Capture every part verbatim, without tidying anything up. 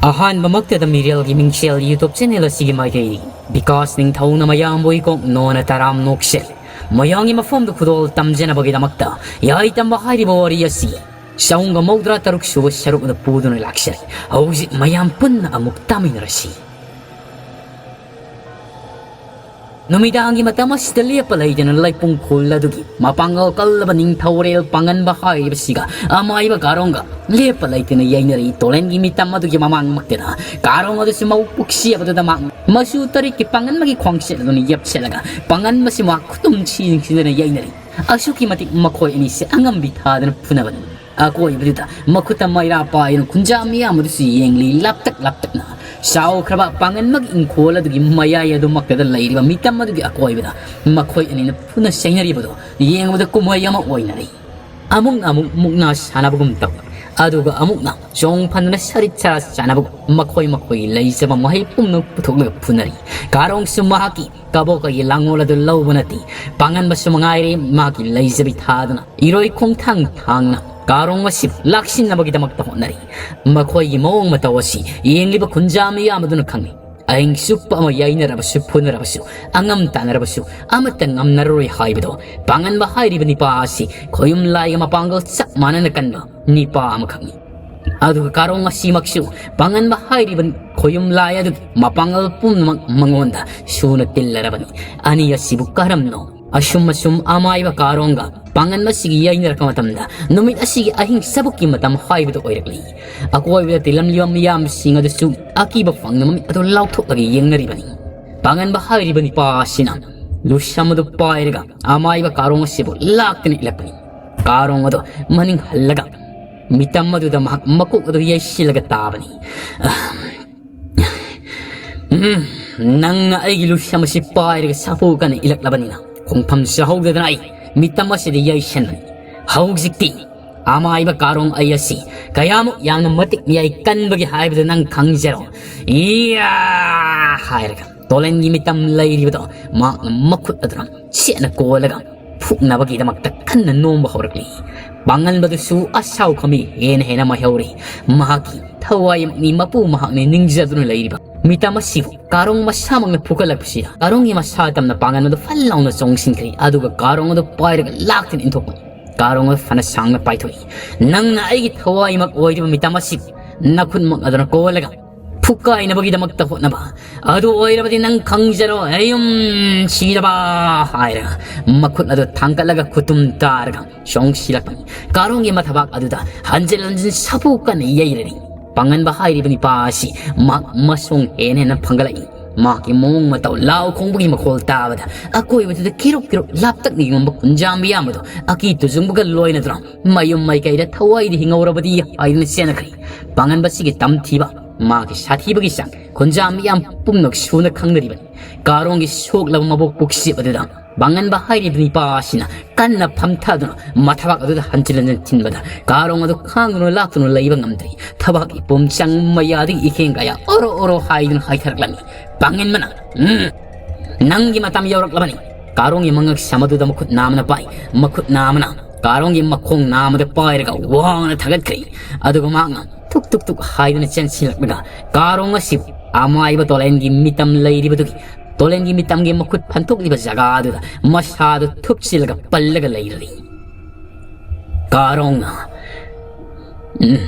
ꯑꯍꯥꯟꯕꯃꯛꯇꯗ ꯃꯤꯔꯦꯜꯒꯤ ꯃꯤꯡꯁꯦꯜ YouTube channel ꯑꯁꯤꯒꯤ ꯃꯥꯏꯀꯩꯗꯒꯤ ꯕꯤꯀꯥꯁ ꯅꯤꯡꯊꯧꯅ ꯃꯌꯥꯝꯕꯨ ꯏꯀꯣꯛ ꯅꯣꯟꯅ ꯇꯔꯥꯝ ꯅꯣꯛꯆꯔꯤ꯫ ꯃꯌꯥꯝꯒꯤ ꯃꯐꯝꯗ ꯈꯨꯗꯣꯜ ꯇꯝꯖꯅꯕꯒꯤꯗꯃꯛꯇ ꯌꯥꯏꯇꯝꯕ ꯍꯥꯏꯔꯤꯕ ꯋꯥꯔꯤ ꯑꯁꯤ ꯆꯍꯨꯝꯒ ꯃꯧꯗ꯭ꯔꯥ ꯇꯔꯨꯛ ꯁꯨꯕ ꯁꯔꯨꯛ ꯑꯗꯨ ꯄꯨꯗꯨꯅ ꯂꯥꯛꯆꯔꯤ꯫ ꯍꯧꯖꯤꯛ ꯃꯌꯥꯝ ꯄꯨꯟꯅ ꯑꯃꯨꯛ ꯇꯥꯃꯤꯟꯅꯔꯁꯤ꯫ ꯅꯨꯃꯤꯗꯥꯡꯒꯤ ꯃꯇꯝ ꯑꯁꯤꯗ ꯂꯦꯞꯄ ꯂꯩꯇꯅ ꯂꯩꯄꯨꯡ ꯈꯨꯜ ꯑꯗꯨꯒꯤ ꯃꯄꯥꯡꯒꯜ ꯀꯜꯂꯕ ꯅꯤꯡꯊꯧꯔꯦꯜ ꯄꯥꯡꯒꯟꯕ ꯍꯥꯏꯔꯤꯕꯁꯤꯒ ꯑꯃꯥꯏꯕ ꯀꯥꯔꯣꯡꯒ ꯂꯦꯞꯄ ꯂꯩꯇꯅ ꯌꯩꯅꯔꯤ꯫ ꯇꯣꯂꯦꯟꯒꯤ ꯃꯤꯇꯝ ꯑꯗꯨꯒꯤ ꯃꯃꯥꯡꯃꯛꯇꯗ ꯀꯥꯔꯣꯡ ꯑꯗꯨꯁꯨ ꯃꯕꯨꯛ ꯄꯨꯛꯁꯤꯕꯗꯨꯗ ꯃꯍꯥꯛ ꯃꯆꯨ ꯇꯔꯦꯠꯀꯤ ꯄꯥꯡꯒꯟꯕꯒꯤ ꯈ꯭ꯋꯥꯡꯁꯦꯠ ꯑꯗꯨꯅ ꯌꯦꯞꯁꯤꯜꯂꯒ ꯄꯥꯡꯒꯟꯕꯁꯤ ꯃꯍꯥꯛ ꯈꯨꯇꯨꯝ ꯁꯤꯟ ꯁꯤꯟꯗꯅ ꯌꯩꯅꯔꯤ꯫ ꯑꯁꯨꯛꯀꯤ ꯃꯇꯤꯛ ꯃꯈꯣꯏ ꯑꯅꯤꯁꯦ ꯑꯉꯝꯕꯤ ꯊꯥꯗꯅ ꯐꯨꯅꯕꯅꯤ꯫ ꯑꯀꯣꯏꯕꯗꯨꯗ ꯃꯈꯨꯠꯇ ꯃꯩꯔꯥ ꯄꯥꯏꯗꯨꯅ ꯈꯨꯟꯖꯥ ꯃꯤꯌꯥꯝ ꯑꯗꯨꯁꯨ ꯌꯦꯡꯂꯤ꯫ ꯂꯥꯞꯇꯛ ꯂꯥꯞꯇꯛꯅ ꯆꯥꯎꯈ꯭ꯔꯕ ꯄꯥꯡꯒꯟꯕꯒꯤ ꯏꯪꯈꯣꯜ ꯑꯗꯨꯒꯤ ꯃꯌꯥꯏ ꯑꯗꯨꯃꯛꯇꯗ ꯂꯩꯔꯤꯕ ꯃꯤꯇꯝ ꯑꯗꯨꯒꯤ ꯑꯀꯣꯏꯕꯗ ꯃꯈꯣꯏ ꯑꯅꯤꯅ ꯐꯨꯅ ꯆꯩꯅꯔꯤꯕꯗꯣ ꯌꯦꯡꯕꯗ ꯀꯨꯝꯍꯩ ꯑꯃ ꯑꯣꯏꯅꯔꯤ꯫ ꯑꯃꯨꯛꯅ ꯑꯃꯨꯛ ꯃꯨꯛꯅꯥ ꯁꯥꯟꯅꯕꯒꯨꯝ ꯇꯧꯏ, ꯑꯗꯨꯒ ꯑꯃꯨꯛꯅ ꯆꯣꯡ ꯐꯟꯗꯨꯅ ꯁꯔꯤꯠ ꯁꯔꯥ ꯆꯥꯟꯅꯕꯒꯨꯝ ꯃꯈꯣꯏ ꯃꯈꯣꯏꯒꯤ ꯂꯩꯖꯕ ꯃꯍꯩ ꯄꯨꯝꯅꯃꯛ ꯄꯨꯊꯣꯛꯂꯒ ꯐꯨꯅꯔꯤ꯫ ꯀꯥꯔꯣꯡꯁꯨ ꯃꯍꯥꯛꯀꯤ ꯀꯕꯣꯛꯀꯒꯤ ꯂꯥꯡꯒꯣꯜ ꯑꯗꯨ ꯂꯧꯕ ꯅꯠꯇꯦ꯫ ꯄꯥꯡꯒꯟꯕꯁꯨ ꯃꯉꯥꯏꯔꯦ, ꯃꯥꯒꯤ ꯂꯩꯖꯕꯤ ꯊꯥꯗꯨꯅ ꯏꯔꯣꯏ ꯈꯣꯡꯊꯥꯡ ꯊꯥꯡꯅ ꯀꯥꯔꯣꯡ ꯑꯁꯤꯕꯨ ꯂꯥꯛꯁꯤꯟꯅꯕꯒꯤꯗꯃꯛꯇ ꯍꯣꯠꯅꯔꯤ꯫ ꯃꯈꯣꯏꯒꯤ ꯃꯑꯣꯡ ꯃꯇꯧ ꯑꯁꯤ ꯌꯦꯡꯂꯤꯕ ꯈꯨꯟꯖꯥ ꯃꯤꯌꯥꯝ ꯑꯗꯨꯅ ꯈꯪꯏ꯫ ꯑꯍꯤꯡ ꯆꯨꯞꯄ ꯑꯃ ꯌꯩꯅꯔꯕꯁꯨ ꯐꯨꯅꯔꯕꯁꯨ, ꯑꯉꯝ ꯇꯥꯟꯅꯔꯕꯁꯨ ꯑꯃꯠꯇ ꯉꯝꯅꯔꯔꯣꯏ ꯍꯥꯏꯕꯗꯣ ꯄꯥꯡꯒꯟꯕ ꯍꯥꯏꯔꯤꯕ ꯅꯤꯄꯥ ꯑꯁꯤ ꯈꯣꯌꯨꯝ ꯂꯥꯏꯒ ꯃꯄꯥꯡꯒꯜ ꯆꯞ ꯃꯥꯟꯅꯅ ꯀꯟꯕ ꯅꯤꯄꯥ ꯑꯃꯈꯛꯅꯤ꯫ ꯑꯗꯨꯒ ꯀꯥꯔꯣꯡ ꯑꯁꯤꯃꯛꯁꯨ ꯄꯥꯡꯒꯟꯕ ꯍꯥꯏꯔꯤꯕ ꯈꯣꯌꯨꯝ ꯂꯥꯏ ꯑꯗꯨꯒꯤ ꯃꯄꯥꯡꯒꯜ ꯄꯨꯝꯅꯃꯛ ꯃꯉꯣꯟꯗ ꯁꯨꯅ ꯇꯤꯜꯂꯔꯕꯅꯤ꯫ ꯑꯅꯤ ꯑꯁꯤꯕꯨ ꯀꯔꯝꯅꯣ ꯑꯁꯨꯝ ꯑꯁꯨꯝ ꯑꯃꯥꯏꯕ ꯀꯥꯔꯣꯡꯒ ꯄꯥꯡꯒꯟꯕꯁꯤꯒꯤ ꯌꯩꯅꯔꯛꯄ ꯃꯇꯝꯗ ꯅꯨꯃꯤꯠ ꯑꯁꯤꯒꯤ ꯑꯍꯤꯡ ꯆꯕꯨꯛꯀꯤ ꯃꯇꯝ ꯍꯥꯏꯕꯗꯨ ꯑꯣꯏꯔꯛꯂꯤ꯫ ꯑꯀꯣꯏꯕꯗ ꯇꯤꯜꯂꯝꯂꯤꯕ ꯃꯤꯌꯥꯝꯁꯤꯡ ꯑꯗꯨꯁꯨ ꯑꯀꯤꯕ ꯐꯪꯅ ꯃꯃꯤꯠ ꯑꯗꯨ ꯂꯥꯎꯊꯣꯛꯂꯒ ꯌꯦꯡꯅꯔꯤꯕꯅꯤ꯫ ꯄꯥꯡꯒꯟꯕ ꯍꯥꯏꯔꯤꯕ ꯅꯤꯄꯥ ꯑꯁꯤꯅ ꯂꯨꯁꯝ ꯑꯗꯨ ꯄꯥꯏꯔꯒ ꯑꯃꯥꯏꯕ ꯀꯥꯔꯣꯡ ꯑꯁꯤꯕꯨ ꯂꯥꯛꯇꯅ ꯏꯜꯂꯛꯄꯅꯤ꯫ ꯀꯥꯔꯣꯡ ꯑꯗꯨ ꯃꯅꯤꯡ ꯍꯜꯂꯒ ꯃꯤꯇꯝ ꯑꯗꯨꯗ ꯃꯍꯥꯛ ꯃꯀꯣꯛ ꯑꯗꯨ ꯌꯩꯁꯤꯜꯂꯒ ꯇꯥꯕꯅꯤ꯫ "ꯎꯝ, ꯅꯪꯅ ꯑꯩꯒꯤ ꯂꯨꯁꯝ ꯑꯁꯤ ꯄꯥꯏꯔꯒ ꯁꯥꯐꯨ ꯀꯟꯅ ꯏꯜꯂꯛꯂꯕꯅꯤꯅ ꯈꯣꯡꯐꯝ ꯆꯥꯍꯧꯗꯗꯅ ꯑꯩ ꯃꯤꯇꯝ ꯑꯁꯤꯗ ꯌꯩꯁꯟꯕꯅꯤ꯫ ꯍꯧꯖꯤꯛꯇꯤ ꯑꯃꯥꯏꯕ ꯀꯥꯔꯣꯡ ꯑꯩ ꯑꯁꯤ ꯀꯌꯥꯃꯨꯛ ꯌꯥꯝꯅ ꯃꯇꯤꯛ ꯃꯌꯥꯏ ꯀꯟꯕꯒꯦ ꯍꯥꯏꯕꯗꯨ ꯅꯪ ꯈꯪꯖꯔꯣ꯫ ꯏꯌꯥ!" ꯍꯥꯏꯔꯒ ꯇꯣꯂꯦꯟꯒꯤ ꯃꯤꯇꯝ ꯂꯩꯔꯤꯕꯗꯣ ꯃꯍꯥꯛꯅ ꯃꯈꯨꯠ ꯑꯗꯨꯅ ꯁꯦꯠꯅ ꯀꯣꯜꯂꯒ ꯐꯨꯛꯅꯕꯒꯤꯗꯃꯛꯇ ꯀꯟꯅ ꯅꯣꯝꯕ ꯍꯧꯔꯛꯂꯤ꯫ ꯄꯥꯡꯒꯟꯕꯗꯨꯁꯨ ꯑꯁꯥꯎ ꯈꯝꯃꯤ ꯍꯦꯟꯅ ꯍꯦꯟꯅ ꯃꯥꯏꯍꯧꯔꯤ꯫ ꯃꯍꯥꯛꯀꯤ ꯊꯋꯥꯏꯃꯛꯅꯤ ꯃꯄꯨ ꯃꯍꯥꯛꯅꯤ ꯅꯤꯡꯖꯗꯨꯅ ꯂꯩꯔꯤꯕ꯫ ꯃꯤꯇꯝ ꯑꯁꯤꯕꯨ ꯀꯥꯔꯣꯡ ꯃꯁꯥꯃꯛꯅ ꯐꯨꯒꯠꯂꯛꯄꯁꯤꯗ ꯀꯥꯔꯣꯡꯒꯤ ꯃꯁꯥ ꯇꯝꯅ ꯄꯥꯡꯒꯟꯕꯗꯨ ꯐꯜ ꯂꯥꯎꯅ ꯆꯣꯡꯁꯤꯟꯈ꯭ꯔꯦ꯫ ꯑꯗꯨꯒ ꯀꯥꯔꯣꯡ ꯑꯗꯨ ꯄꯥꯏꯔꯒ ꯂꯥꯛꯇꯨꯅ ꯏꯟꯊꯣꯛꯄꯅꯤ꯫ ꯀꯥꯔꯣꯡ ꯑꯗꯨ ꯐꯅ ꯁꯥꯡꯅ ꯄꯥꯏꯊꯣꯛꯏ꯫ "ꯅꯪꯅ ꯑꯩꯒꯤ ꯊꯋꯥꯏꯃꯛ ꯑꯣꯏꯔꯤꯕ ꯃꯤꯇꯝ ꯑꯁꯤꯕꯨ ꯅꯈꯨꯠꯃꯛ ꯑꯗꯨꯅ ꯀꯣꯜꯂꯒ ꯐꯨꯀꯥꯏꯅꯕꯒꯤꯗꯃꯛꯇ ꯍꯣꯠꯅꯕ ꯑꯗꯨ ꯑꯣꯏꯔꯕꯗꯤ ꯅꯪ ꯈꯪꯖꯔꯣ, ꯑꯩꯌꯨꯝ ꯁꯤꯔꯕ!" ꯍꯥꯏꯔꯒ ꯃꯈꯨꯠ ꯑꯗꯨ ꯊꯥꯡꯒꯠꯂꯒ ꯈꯨꯇꯨꯝ ꯇꯥꯔꯒ ꯆꯣꯡꯁꯤꯜꯂꯛꯄꯅꯤ꯫ ꯀꯥꯔꯣꯡꯒꯤ ꯃꯊꯕꯥꯛ ꯑꯗꯨꯗ ꯍꯟꯖꯤꯟ ꯍꯟꯖꯤꯟ ꯁꯥꯐꯨ ꯀꯟꯅ ꯌꯩꯔꯔꯤ꯫ ꯄꯥꯡꯒꯟꯕ ꯍꯥꯏꯔꯤꯕ ꯅꯤꯄꯥ ꯑꯁꯤ ꯃꯍꯥꯛ ꯃꯁꯣꯡ ꯍꯦꯟꯅ ꯍꯦꯟꯅ ꯐꯪꯒꯠꯂꯛꯏ꯫ ꯃꯍꯥꯛꯀꯤ ꯃꯑꯣꯡ ꯃꯇꯧ, ꯂꯥꯎ ꯈꯣꯡꯕꯒꯤ ꯃꯈꯣꯜ ꯇꯥꯕꯗ ꯑꯀꯣꯏꯕꯗꯨꯗ ꯀꯤꯔꯨꯛ ꯀꯤꯔꯨꯛ ꯂꯥꯞꯇꯛꯅ ꯌꯦꯡꯉꯝꯕ ꯈꯨꯟꯖꯥꯝꯕꯤ ꯌꯥꯝꯕꯗꯣ ꯑꯀꯤ ꯇꯨꯖꯨꯡꯕꯒ ꯂꯣꯏꯅꯗꯨꯅ ꯃꯌꯨꯝ ꯃꯥꯏꯀꯩꯗ ꯊꯋꯥꯏꯗ ꯍꯤꯡꯍꯧꯔꯕꯗꯤ ꯍꯥꯏꯗꯨꯅ ꯆꯦꯟꯅꯈ꯭ꯔꯦ꯫ ꯄꯥꯡꯒꯟꯕꯁꯤꯒꯤ ꯇꯝꯊꯤꯕ ꯃꯥꯒꯤ ꯁꯥꯊꯤꯕꯒꯤ ꯆꯥꯡ ꯈꯨꯟꯖꯥꯝꯕꯤ ꯌꯥꯝ ꯄꯨꯝꯅꯃꯛ ꯁꯨꯅ ꯈꯪꯅꯔꯤꯕꯅꯤ꯫ ꯀꯥꯔꯣꯡꯒꯤ ꯁꯣꯛꯂꯕ ꯃꯕꯨꯛ ꯄꯨꯛꯁꯤꯞ ꯑꯗꯨꯗ ꯄꯥꯡꯒꯟꯕ ꯍꯥꯏꯔꯤꯕ ꯅꯤꯄꯥ ꯑꯁꯤꯅ ꯀꯟꯅ ꯐꯝꯊꯗꯨꯅ ꯃꯊꯕꯥꯛ ꯑꯗꯨꯗ ꯍꯟꯖꯤꯟ ꯍꯟꯖꯤꯟ ꯊꯤꯟꯕꯗ ꯀꯥꯔꯣꯡ ꯑꯗꯨ ꯈꯥꯡꯗꯨꯅ ꯂꯥꯛꯇꯨꯅ ꯂꯩꯕ ꯉꯝꯗ꯭ꯔꯦ꯫ ꯊꯕꯥꯛꯀꯤ ꯄꯨꯝꯆꯪ ꯃꯌꯥꯗꯒꯤ ꯏꯀꯦꯡ ꯀꯌꯥ ꯑꯣꯔꯣ ꯑꯣꯔꯣ ꯍꯥꯏꯗꯨꯅ ꯍꯥꯏꯊꯔꯛꯂꯝꯃꯤ꯫ ꯄꯥꯡꯒꯟꯕꯅ, "ꯎꯝ, ꯅꯪꯒꯤ ꯃꯇꯝ ꯌꯧꯔꯛꯂꯕꯅꯤ"꯫ ꯀꯥꯔꯣꯡꯒꯤ ꯃꯉꯛ ꯁꯝ ꯑꯗꯨꯗ ꯃꯈꯨꯠ ꯅꯥꯝꯃꯅ ꯄꯥꯏ꯫ ꯃꯈꯨꯠ ꯅꯥꯝꯃꯅ ꯀꯥꯔꯣꯡꯒꯤ ꯃꯈꯣꯡ ꯅꯥꯝꯃꯗ ꯄꯥꯏꯔꯒ ꯋꯥꯡꯅ ꯊꯥꯡꯒꯠꯈ꯭ꯔꯦ꯫ ꯑꯗꯨꯒ ꯃꯍꯥꯛꯅ ꯊꯨꯛ ꯊꯨꯛ ꯊꯨꯛ ꯍꯥꯏꯗꯨꯅ ꯆꯦꯟꯁꯤꯜꯂꯛꯂꯒ ꯀꯥꯔꯣꯡ ꯑꯁꯤꯕꯨ ꯑꯃꯥꯏꯕ ꯇꯣꯂꯦꯟꯒꯤ ꯃꯤꯇꯝ ꯂꯩꯔꯤꯕꯗꯨꯒꯤ, ꯇꯣꯂꯦꯟꯒꯤ ꯃꯤꯇꯝꯒꯤ ꯃꯈꯨꯠ ꯐꯟꯊꯣꯛꯂꯤꯕ ꯖꯒꯥ ꯑꯗꯨꯗ ꯃꯁꯥꯗꯨ ꯊꯨꯞꯆꯤꯜꯂꯒ ꯄꯜꯂꯒ ꯂꯩꯔꯔꯤ꯫ ꯀꯥꯔꯣꯡꯅ, "ꯎꯝ,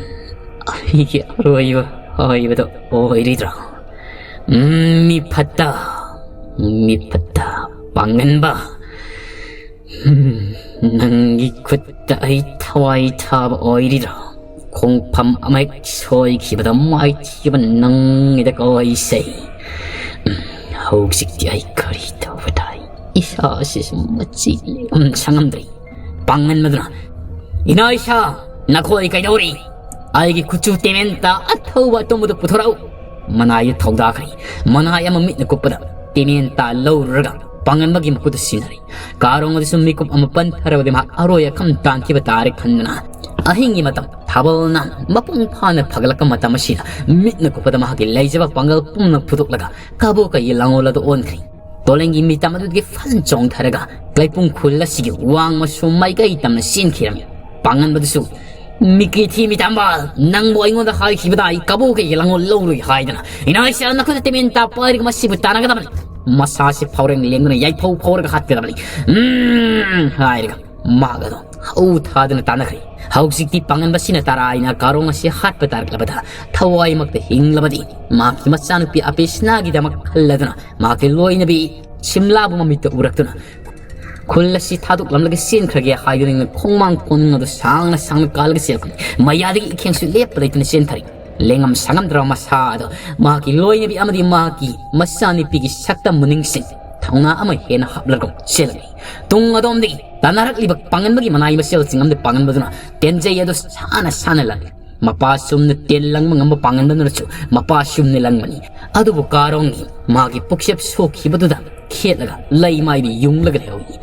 ꯑꯩꯒꯤ ꯑꯔꯣꯏꯕ ꯑꯣꯏꯕꯗꯣ ꯑꯣꯏꯔꯤꯗ꯭ꯔꯣ? ꯎꯝ, ꯃꯤ ꯐꯠꯇ, ꯃꯤ ꯐꯠꯇ, ꯄꯥꯡꯒꯟꯕ꯫ ꯎꯝ, ꯅꯪꯒꯤ ꯈꯨꯠꯇ ꯑꯩ ꯊꯋꯥꯏ ꯊꯥꯕ ꯑꯣꯏꯔꯤꯗ꯭ꯔꯣ? ꯈꯣꯡꯐꯝ ꯑꯃ ꯍꯦꯛ ꯁꯣꯏꯈꯤꯕꯗ ꯃꯥꯏꯊꯤꯕ ꯅꯪꯒꯤꯗ ꯀꯣꯏꯁꯦ꯫ ꯎꯝ, ꯍꯧꯖꯤꯛꯇꯤ ꯑꯩ ꯀꯔꯤ ꯇꯧꯕ ꯇꯥꯏ? ꯏꯁꯥ ꯑꯁꯤꯁꯨ ꯃꯆꯤ ꯂꯦꯡꯉꯝ ꯁꯥꯉꯝꯗ꯭ꯔꯦ"꯫ ꯄꯥꯡꯒꯟꯕꯗꯨꯅ, "ꯏꯅꯥ ꯏꯁꯥ, ꯅꯈꯣꯏ ꯀꯩꯗꯧꯔꯤ? ꯑꯩꯒꯤ ꯈꯨꯠꯁꯨ ꯇꯦꯃꯦꯟꯇ ꯑꯊꯧꯕ ꯑꯇꯣꯡꯕꯗꯨ ꯄꯨꯊꯣꯔꯛꯎ"꯫ ꯃꯅꯥꯏꯗꯨ ꯊꯧꯗꯥꯈ꯭ꯔꯦ꯫ ꯃꯅꯥꯏ ꯑꯃ ꯃꯤꯠꯅ ꯀꯨꯞꯄꯗ ꯇꯦꯃꯦꯟꯇ ꯂꯧꯔꯨꯔꯒ ꯄꯥꯡꯒꯟꯕꯒꯤ ꯃꯈꯨꯠꯇ ꯁꯤꯟꯅꯔꯦ꯫ ꯀꯥꯔꯣꯡ ꯑꯗꯨꯁꯨ ꯃꯤꯀꯨꯞ ꯑꯃ ꯄꯟꯊꯔꯕꯗꯤ ꯃꯍꯥꯛ ꯑꯔꯣꯏ ꯑꯈꯝ ꯇꯥꯟꯈꯤꯕ ꯇꯥꯔꯦ ꯈꯟꯗꯅ ꯑꯍꯤꯡꯒꯤ ꯃꯇꯝ ꯊꯥꯕꯜꯅ ꯃꯄꯨꯡ ꯐꯥꯅ ꯐꯒꯠꯂꯛꯄ ꯃꯇꯝ ꯑꯁꯤꯗ ꯃꯤꯠꯅ ꯀꯨꯞꯄꯗ ꯃꯍꯥꯛꯀꯤ ꯂꯩꯖꯕ ꯄꯥꯡꯒꯜ ꯄꯨꯝꯅꯃꯛ ꯐꯨꯗꯣꯛꯂꯒ ꯀꯕꯣꯀꯩꯒꯤ ꯂꯥꯡꯑꯣꯜ ꯑꯗꯨ ꯑꯣꯟꯈ꯭ꯔꯦ꯫ ꯇꯣꯂꯦꯟꯒꯤ ꯃꯤꯇꯝ ꯑꯗꯨꯗꯒꯤ ꯐꯟ ꯆꯣꯡꯊꯔꯒ ꯀꯩꯄꯨꯡ ꯈꯨꯜ ꯑꯁꯤꯒꯤ ꯋꯥꯡꯃꯁꯨ ꯃꯥꯏꯀꯩ ꯇꯝꯅ ꯆꯦꯟꯈꯤꯔꯝꯃꯤ꯫ ꯄꯥꯡꯒꯟꯕꯗꯨꯁꯨ, "ꯃꯤꯀꯤ ꯊꯤ ꯃꯤꯇꯥꯝꯕꯥꯜ, ꯅꯪꯕꯨ ꯑꯩꯉꯣꯟꯗ ꯍꯥꯏꯈꯤꯕꯗꯥꯏ ꯀꯕꯣꯛ ꯀꯩꯒꯤ ꯂꯥꯡꯉꯣꯜ ꯂꯧꯔꯣꯏ ꯍꯥꯏꯗꯅ? ꯏꯅꯥꯏꯁꯥ ꯅꯈꯨꯠꯇ ꯇꯤꯃꯦꯟ ꯇꯥꯞ ꯄꯥꯏꯔꯒ ꯃꯁꯤꯕꯨ ꯇꯥꯟꯅꯒꯗꯕꯅꯤ꯫ ꯃꯁꯥꯁꯤ ꯐꯥꯎꯔꯦꯡ ꯂꯦꯡꯗꯨꯅ ꯌꯥꯏꯐꯧ ꯐꯥꯎꯔꯒ ꯍꯥꯠꯀꯗꯕꯅꯤ꯫ ꯎꯝ" ꯍꯥꯏꯔꯒ ꯃꯍꯥꯛ ꯑꯗꯣ ꯍꯧ ꯊꯥꯗꯅ ꯇꯥꯟꯅꯈ꯭ꯔꯦ꯫ ꯍꯧꯖꯤꯛꯇꯤ ꯄꯥꯡꯒꯟꯕꯁꯤꯅ ꯇꯔꯥꯏꯅ ꯀꯥꯔꯣꯡ ꯑꯁꯤ ꯍꯥꯠꯄ ꯇꯥꯔꯛꯂꯕꯗ ꯊꯋꯥꯏꯃꯛꯇ ꯍꯤꯡꯂꯕꯗꯤ ꯃꯍꯥꯛꯀꯤ ꯃꯆꯥꯅꯨꯄꯤ ꯑꯄꯦꯁꯅꯥꯒꯤꯗꯃꯛ ꯈꯜꯂꯗꯨꯅ ꯃꯍꯥꯛꯀꯤ ꯂꯣꯏꯅꯕꯤ ꯁꯤꯝꯂꯥꯕꯨ ꯃꯃꯤꯠꯇ ꯎꯔꯛꯇꯨꯅ ꯈꯨꯜ ꯑꯁꯤ ꯊꯥꯗꯣꯛꯂꯝꯂꯒ ꯆꯦꯟꯈ꯭ꯔꯒꯦ ꯍꯥꯏꯗꯨꯅ ꯈꯣꯡꯃꯥꯡ ꯈꯣꯡꯅꯤꯡ ꯑꯗꯨ ꯁꯥꯡꯅ ꯁꯥꯡꯅ ꯀꯥꯜꯂꯒ ꯆꯦꯜꯂꯛꯄꯅꯤ꯫ ꯃꯌꯥꯗꯒꯤ ꯏꯈꯦꯡꯁꯨ ꯂꯦꯞꯄ ꯂꯩꯇꯅ ꯆꯦꯟꯊꯔꯤ꯫ ꯂꯦꯡꯉꯝ ꯁꯥꯉꯝꯗ꯭ꯔꯕ ꯃꯁꯥ ꯑꯗꯣ ꯃꯍꯥꯛꯀꯤ ꯂꯣꯏꯅꯕꯤ ꯑꯃꯗꯤ ꯃꯍꯥꯛꯀꯤ ꯃꯆꯥꯅꯨꯄꯤꯒꯤ ꯁꯛꯇꯝꯕꯨ ꯅꯤꯡꯁꯤꯡ ꯊꯧꯅꯥ ꯑꯃ ꯍꯦꯟꯅ ꯍꯥꯞꯂꯒ ꯆꯦꯜꯂꯛꯂꯤ꯫ ꯇꯨꯡ ꯑꯗꯣꯝꯗꯒꯤ ꯇꯥꯟꯅꯔꯛꯂꯤꯕ ꯄꯥꯡꯒꯟꯕꯒꯤ ꯃꯅꯥꯏ ꯃꯁꯦꯜꯁꯤꯡ ꯑꯃꯗꯤ ꯄꯥꯡꯒꯟꯕꯗꯨꯅ ꯇꯦꯟꯖꯩ ꯑꯗꯨ ꯁꯥꯟꯅ ꯁꯥꯟꯅ ꯂꯪꯉꯤ꯫ ꯃꯄꯥ ꯆꯨꯝꯅ ꯇꯦꯟ ꯂꯪꯕ ꯉꯝꯕ ꯄꯥꯡꯒꯟꯕꯗꯨꯅꯁꯨ ꯃꯄꯥ ꯆꯨꯝꯅ ꯂꯪꯕꯅꯤ꯫ ꯑꯗꯨꯕꯨ ꯀꯥꯔꯣꯡꯒꯤ ꯃꯥꯒꯤ ꯄꯨꯛꯆꯦꯞ ꯁꯣꯛꯈꯤꯕꯗꯨꯗ ꯈꯦꯠꯂꯒ ꯂꯩ ꯃꯥꯏꯗ ꯌꯨꯡꯂꯒ ꯂꯩꯍꯧꯏ꯫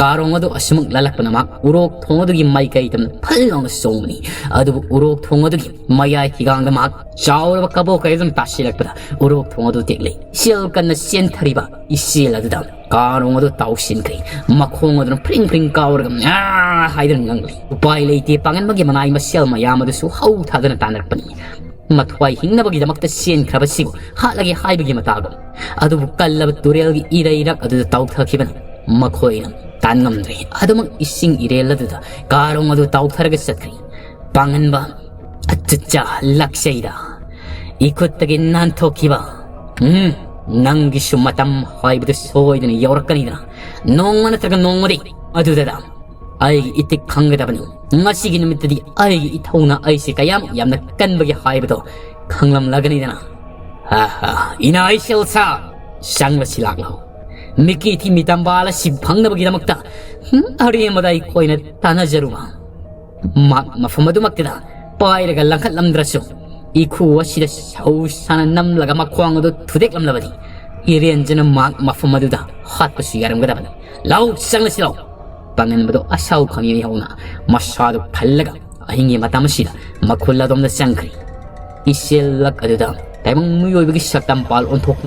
ꯀꯥꯔꯣꯡ ꯑꯗꯨ ꯑꯁꯨꯃꯛ ꯂꯥꯜꯂꯛꯄꯅ ꯃꯍꯥꯛ ꯎꯔꯣꯛ ꯊꯣꯡ ꯑꯗꯨꯒꯤ ꯃꯥꯏꯀꯩꯗ ꯐꯜ ꯂꯥꯎꯅ ꯆꯣꯡꯕꯅꯤ꯫ ꯑꯗꯨꯕꯨ ꯎꯔꯣꯛ ꯊꯣꯡ ꯑꯗꯨꯒꯤ ꯃꯌꯥꯏ ꯍꯤꯒꯥꯡꯗ ꯃꯍꯥꯛ ꯆꯥꯎꯔꯕ ꯀꯕꯣꯛ ꯀꯩ ꯑꯗꯨꯅ ꯇꯥꯁꯤꯜꯂꯛꯄꯗ ꯎꯔꯣꯛ ꯊꯣꯡ ꯑꯗꯨ ꯇꯦꯛꯂꯦ꯫ ꯏꯆꯦꯜ ꯀꯟꯅ ꯆꯦꯟꯊꯔꯤꯕ ꯏꯆꯦꯜ ꯑꯗꯨꯗ ꯀꯥꯔꯣꯡ ꯑꯗꯨ ꯇꯥꯎꯁꯤꯟꯈ꯭ꯔꯦ꯫ ꯃꯈꯣꯡ ꯑꯗꯨꯅ ꯐ꯭ꯔꯤꯡ ꯐ꯭ꯔꯤꯡ ꯀꯥꯎꯔꯒ "ꯑꯥ" ꯍꯥꯏꯗꯨꯅ ꯉꯪꯂꯤ꯫ ꯎꯄꯥꯏ ꯂꯩꯇꯦ, ꯄꯥꯡꯒꯟꯕꯒꯤ ꯃꯅꯥꯏ ꯃꯁꯦꯜ ꯃꯌꯥꯝ ꯑꯗꯨꯁꯨ ꯍꯧ ꯊꯥꯗꯅ ꯇꯥꯟꯅꯔꯛꯄꯅꯤ꯫ ꯃꯊ꯭ꯋꯥꯏ ꯍꯤꯡꯅꯕꯒꯤꯗꯃꯛꯇ ꯆꯦꯟꯈ꯭ꯔꯕꯁꯤꯕꯨ ꯍꯥꯠꯂꯒꯦ ꯍꯥꯏꯕꯒꯤ ꯃꯇꯥꯒꯨꯝ꯫ ꯑꯗꯨꯕꯨ ꯀꯜꯂꯕ ꯇꯨꯔꯦꯜꯒꯤ ꯏꯔꯩꯔꯛ ꯑꯗꯨꯗ ꯇꯥꯎꯊꯈꯤꯕꯅ ꯃꯈꯣꯏꯅ ꯇꯥꯟꯉꯝꯗ꯭ꯔꯦ꯫ ꯑꯗꯨꯃꯛ ꯏꯁꯤꯡ ꯏꯔꯦꯜ ꯑꯗꯨꯗ ꯀꯥꯔꯣꯡ ꯑꯗꯨ ꯇꯥꯎꯊꯔꯒ ꯆꯠꯈ꯭ꯔꯤ꯫ ꯄꯥꯡꯒꯟꯕ, ꯑꯆꯨꯆꯥ, ꯂꯥꯛꯆꯩꯗ꯫ ꯏꯈꯨꯠꯇꯒꯤ ꯅꯥꯟꯊꯣꯛꯈꯤꯕ꯫ ꯎꯝ, ꯅꯪꯒꯤꯁꯨ ꯃꯇꯝ ꯍꯥꯏꯕꯗꯨ ꯁꯣꯏꯗꯅ ꯌꯧꯔꯛꯀꯅꯤꯗꯅ꯫ ꯅꯣꯡꯃ ꯅꯠꯇ꯭ꯔꯒ ꯅꯣꯡꯃꯗꯤ ꯑꯗꯨꯗ ꯑꯩꯒꯤ ꯏꯇꯤꯛ ꯈꯪꯒꯗꯕꯅꯤ꯫ ꯉꯁꯤꯒꯤ ꯅꯨꯃꯤꯠꯇꯗꯤ ꯑꯩꯒꯤ ꯏꯊꯧꯅ ꯑꯩꯁꯦ ꯀꯌꯥꯃꯨꯛ ꯌꯥꯝꯅ ꯀꯟꯕꯒꯦ ꯍꯥꯏꯕꯗꯣ ꯈꯪꯂꯝꯂꯒꯅꯤꯗꯅ꯫ ꯍꯥ ꯍꯥ, ꯏꯅꯥꯏ ꯁꯦꯜꯁꯥ, ꯆꯪꯂꯁꯤ ꯂꯥꯛꯂꯣ꯫ ꯃꯤꯀꯤ ꯊꯤ ꯃꯤꯇꯝꯕꯥꯜ ꯑꯁꯤ ꯐꯪꯅꯕꯒꯤꯗꯃꯛꯇ, ꯍꯨꯝ, ꯑꯔꯦꯝꯕꯗ ꯑꯩꯈꯣꯏꯅ ꯇꯥꯟꯅꯖꯔꯨꯕ꯫ ꯃꯍꯥꯛ ꯃꯐꯝ ꯑꯗꯨꯃꯛꯇꯗ ꯄꯥꯏꯔꯒ ꯂꯪꯈꯠꯂꯝꯗ꯭ꯔꯁꯨ, ꯏꯈꯨ ꯑꯁꯤꯗ ꯁꯧ ꯁꯥꯅ ꯅꯝꯂꯒ ꯃꯈ꯭ꯋꯥꯡ ꯑꯗꯨ ꯊꯨꯗꯦꯛꯂꯝꯂꯕꯗꯤ, ꯏꯔꯦꯟꯖꯅ ꯃꯍꯥꯛ ꯃꯐꯝ ꯑꯗꯨꯗ ꯍꯥꯠꯄꯁꯨ ꯌꯥꯔꯝꯒꯗꯕꯅꯤ꯫ ꯂꯥꯎ, ꯆꯪꯂꯁꯤ ꯂꯥꯎ꯫ ꯄꯥꯡꯒꯟꯕꯗꯣ ꯑꯁꯥꯎ ꯈꯪꯉꯤ ꯍꯧꯅ ꯃꯁꯥꯗꯨ ꯐꯜꯂꯒ ꯑꯍꯤꯡꯒꯤ ꯃꯇꯝ ꯑꯁꯤꯗ ꯃꯈꯨꯜ ꯑꯗꯣꯝꯗ ꯆꯪꯈ꯭ꯔꯤ꯫ ꯏꯆꯦꯜꯂꯛ ꯑꯗꯨꯗ ꯇꯥꯏꯕꯪ ꯃꯤꯑꯣꯏꯕꯒꯤ ꯁꯛꯇꯝ ꯄꯥꯜ ꯑꯣꯟꯊꯣꯛ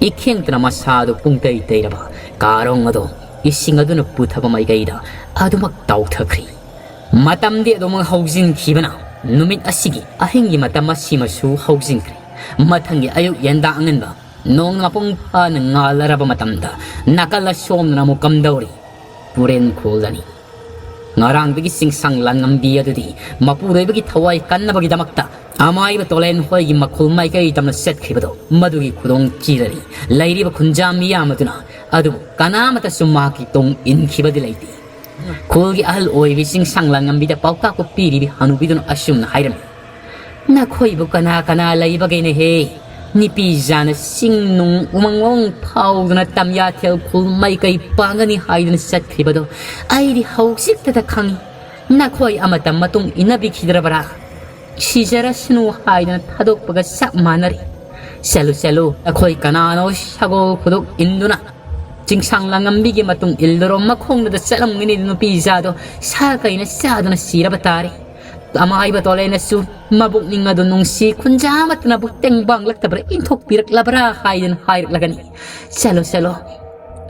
ꯏꯈꯦꯡꯇꯅ ꯃꯁꯥꯗꯨ ꯄꯨꯡꯇꯩ ꯇꯩꯔꯕ ꯀꯥꯔꯣꯡ ꯑꯗꯣ ꯏꯁꯤꯡ ꯑꯗꯨꯅ ꯄꯨꯊꯕ ꯃꯥꯏꯀꯩꯗ ꯑꯗꯨꯃꯛ ꯇꯥꯎꯊꯈ꯭ꯔꯤ꯫ ꯃꯇꯝꯗꯤ ꯑꯗꯨꯃꯛ ꯍꯧꯖꯤꯟꯈꯤꯕꯅ ꯅꯨꯃꯤꯠ ꯑꯁꯤꯒꯤ ꯑꯍꯤꯡꯒꯤ ꯃꯇꯝ ꯑꯁꯤꯃꯁꯨ ꯍꯧꯖꯤꯟꯈ꯭ꯔꯦ꯫ ꯃꯊꯪꯒꯤ ꯑꯌꯨꯛ ꯌꯦꯟꯗꯥ ꯑꯉꯟꯕ ꯅꯣꯡ ꯃꯄꯨꯡ ꯐꯥꯅ ꯉꯥꯜꯂꯔꯕ ꯃꯇꯝꯗ ꯅꯥꯀꯜ ꯑꯁꯣꯝꯗꯅ ꯑꯃꯨꯛ ꯀꯝꯗꯧꯔꯤ? ꯇꯨꯔꯦꯟ ꯈꯣꯜꯂꯅꯤ꯫ ꯉꯔꯥꯡꯗꯒꯤ ꯆꯤꯡꯁꯥꯡ ꯂꯥꯟꯉꯝꯕꯤ ꯑꯗꯨꯗꯤ ꯃꯄꯨꯔꯣꯏꯕꯒꯤ ꯊꯋꯥꯏ ꯀꯟꯅꯕꯒꯤꯗꯃꯛꯇ ꯑꯃꯥꯏꯕ ꯇꯣꯂꯦꯟ ꯍꯣꯏꯒꯤ ꯃꯈꯨꯜ ꯃꯥꯏꯀꯩ ꯇꯝꯅ ꯆꯠꯈ꯭ꯔꯤꯕꯗꯣ ꯃꯗꯨꯒꯤ ꯈꯨꯗꯣꯡ ꯊꯤꯔꯔꯤ꯫ ꯂꯩꯔꯤꯕ ꯈꯨꯟꯖꯥ ꯃꯤꯌꯥꯝ ꯑꯗꯨꯅ ꯑꯗꯨꯕꯨ ꯀꯅꯥꯃꯇꯁꯨ ꯃꯍꯥꯛꯀꯤ ꯇꯨꯡ ꯏꯟꯈꯤꯕꯗꯤ ꯂꯩꯇꯦ꯫ ꯈꯨꯜꯒꯤ ꯑꯍꯜ ꯑꯣꯏꯕꯤ ꯆꯤꯡꯁꯥꯡ ꯂꯥꯟꯉꯝꯕꯤꯗ ꯄꯥꯎꯇꯥꯛꯄ ꯄꯤꯔꯤꯕꯤ ꯍꯅꯨꯕꯤꯗꯨꯅ ꯑꯁꯨꯝꯅ ꯍꯥꯏꯔꯝꯃꯤ, "ꯅꯈꯣꯏꯕꯨ ꯀꯅꯥ ꯀꯅꯥ ꯂꯩꯕꯒꯦꯅꯦꯍꯦ? ꯅꯤꯄꯤ ꯖꯥꯅ ꯆꯤꯡ ꯅꯨꯡ ꯎꯃꯪ ꯋꯥꯃꯪ ꯐꯥꯎꯗꯨꯅ ꯇꯝꯌꯥꯊꯦꯜ ꯈꯨꯜ ꯃꯥꯏꯀꯩ ꯄꯥꯡꯒꯅꯤ ꯍꯥꯏꯗꯨꯅ ꯆꯠꯈ꯭ꯔꯤꯕꯗꯣ ꯑꯩꯗꯤ ꯍꯧꯖꯤꯛꯇꯗ ꯈꯪꯉꯤ꯫ ꯅꯈꯣꯏ ꯑꯃꯇ ꯃꯇꯨꯡ ꯏꯟꯅꯕꯤꯈꯤꯗ꯭ꯔꯕꯔꯥ? ꯁꯤꯖꯔꯁꯅꯨ ꯍꯥꯏꯗꯅ ꯊꯥꯗꯣꯛꯄꯒ ꯆꯞ ꯃꯥꯟꯅꯔꯤ꯫ ꯆꯠꯂꯨ, ꯆꯠꯂꯨ, ꯅꯈꯣꯏ ꯀꯅꯥꯅꯣ ꯁꯒꯣꯜ ꯈꯨꯗꯣꯛ ꯏꯟꯗꯨꯅ ꯆꯤꯡꯁꯥꯡ ꯂꯥꯡꯉꯝꯕꯤꯒꯤ ꯃꯇꯨꯡ ꯏꯜꯂꯨꯔꯣ? ꯃꯈꯣꯡꯗꯨꯗ ꯆꯠꯂꯝꯒꯅꯤ ꯅꯨꯄꯤ ꯏꯆꯥꯗꯣ ꯁꯥ ꯀꯩꯅ ꯆꯥꯗꯨꯅ ꯁꯤꯔꯕ ꯇꯥꯔꯦ꯫ ꯑꯃꯥꯏꯕ ꯇꯣꯂꯦꯅꯁꯨ ꯃꯕꯨꯛꯅꯤꯡ ꯑꯗꯨ ꯅꯨꯡꯁꯤ ꯈꯨꯟꯖꯥ ꯑꯃꯠꯇꯅꯕꯨ ꯇꯦꯡꯕꯥꯡꯂꯛꯇꯕ꯭ꯔꯥ, ꯏꯟꯊꯣꯛꯄꯤꯔꯛꯂꯕ꯭ꯔꯥ ꯍꯥꯏꯗꯅ ꯍꯥꯏꯔꯛꯂꯒꯅꯤ꯫ ꯆꯠꯂꯣ, ꯆꯠꯂꯣ,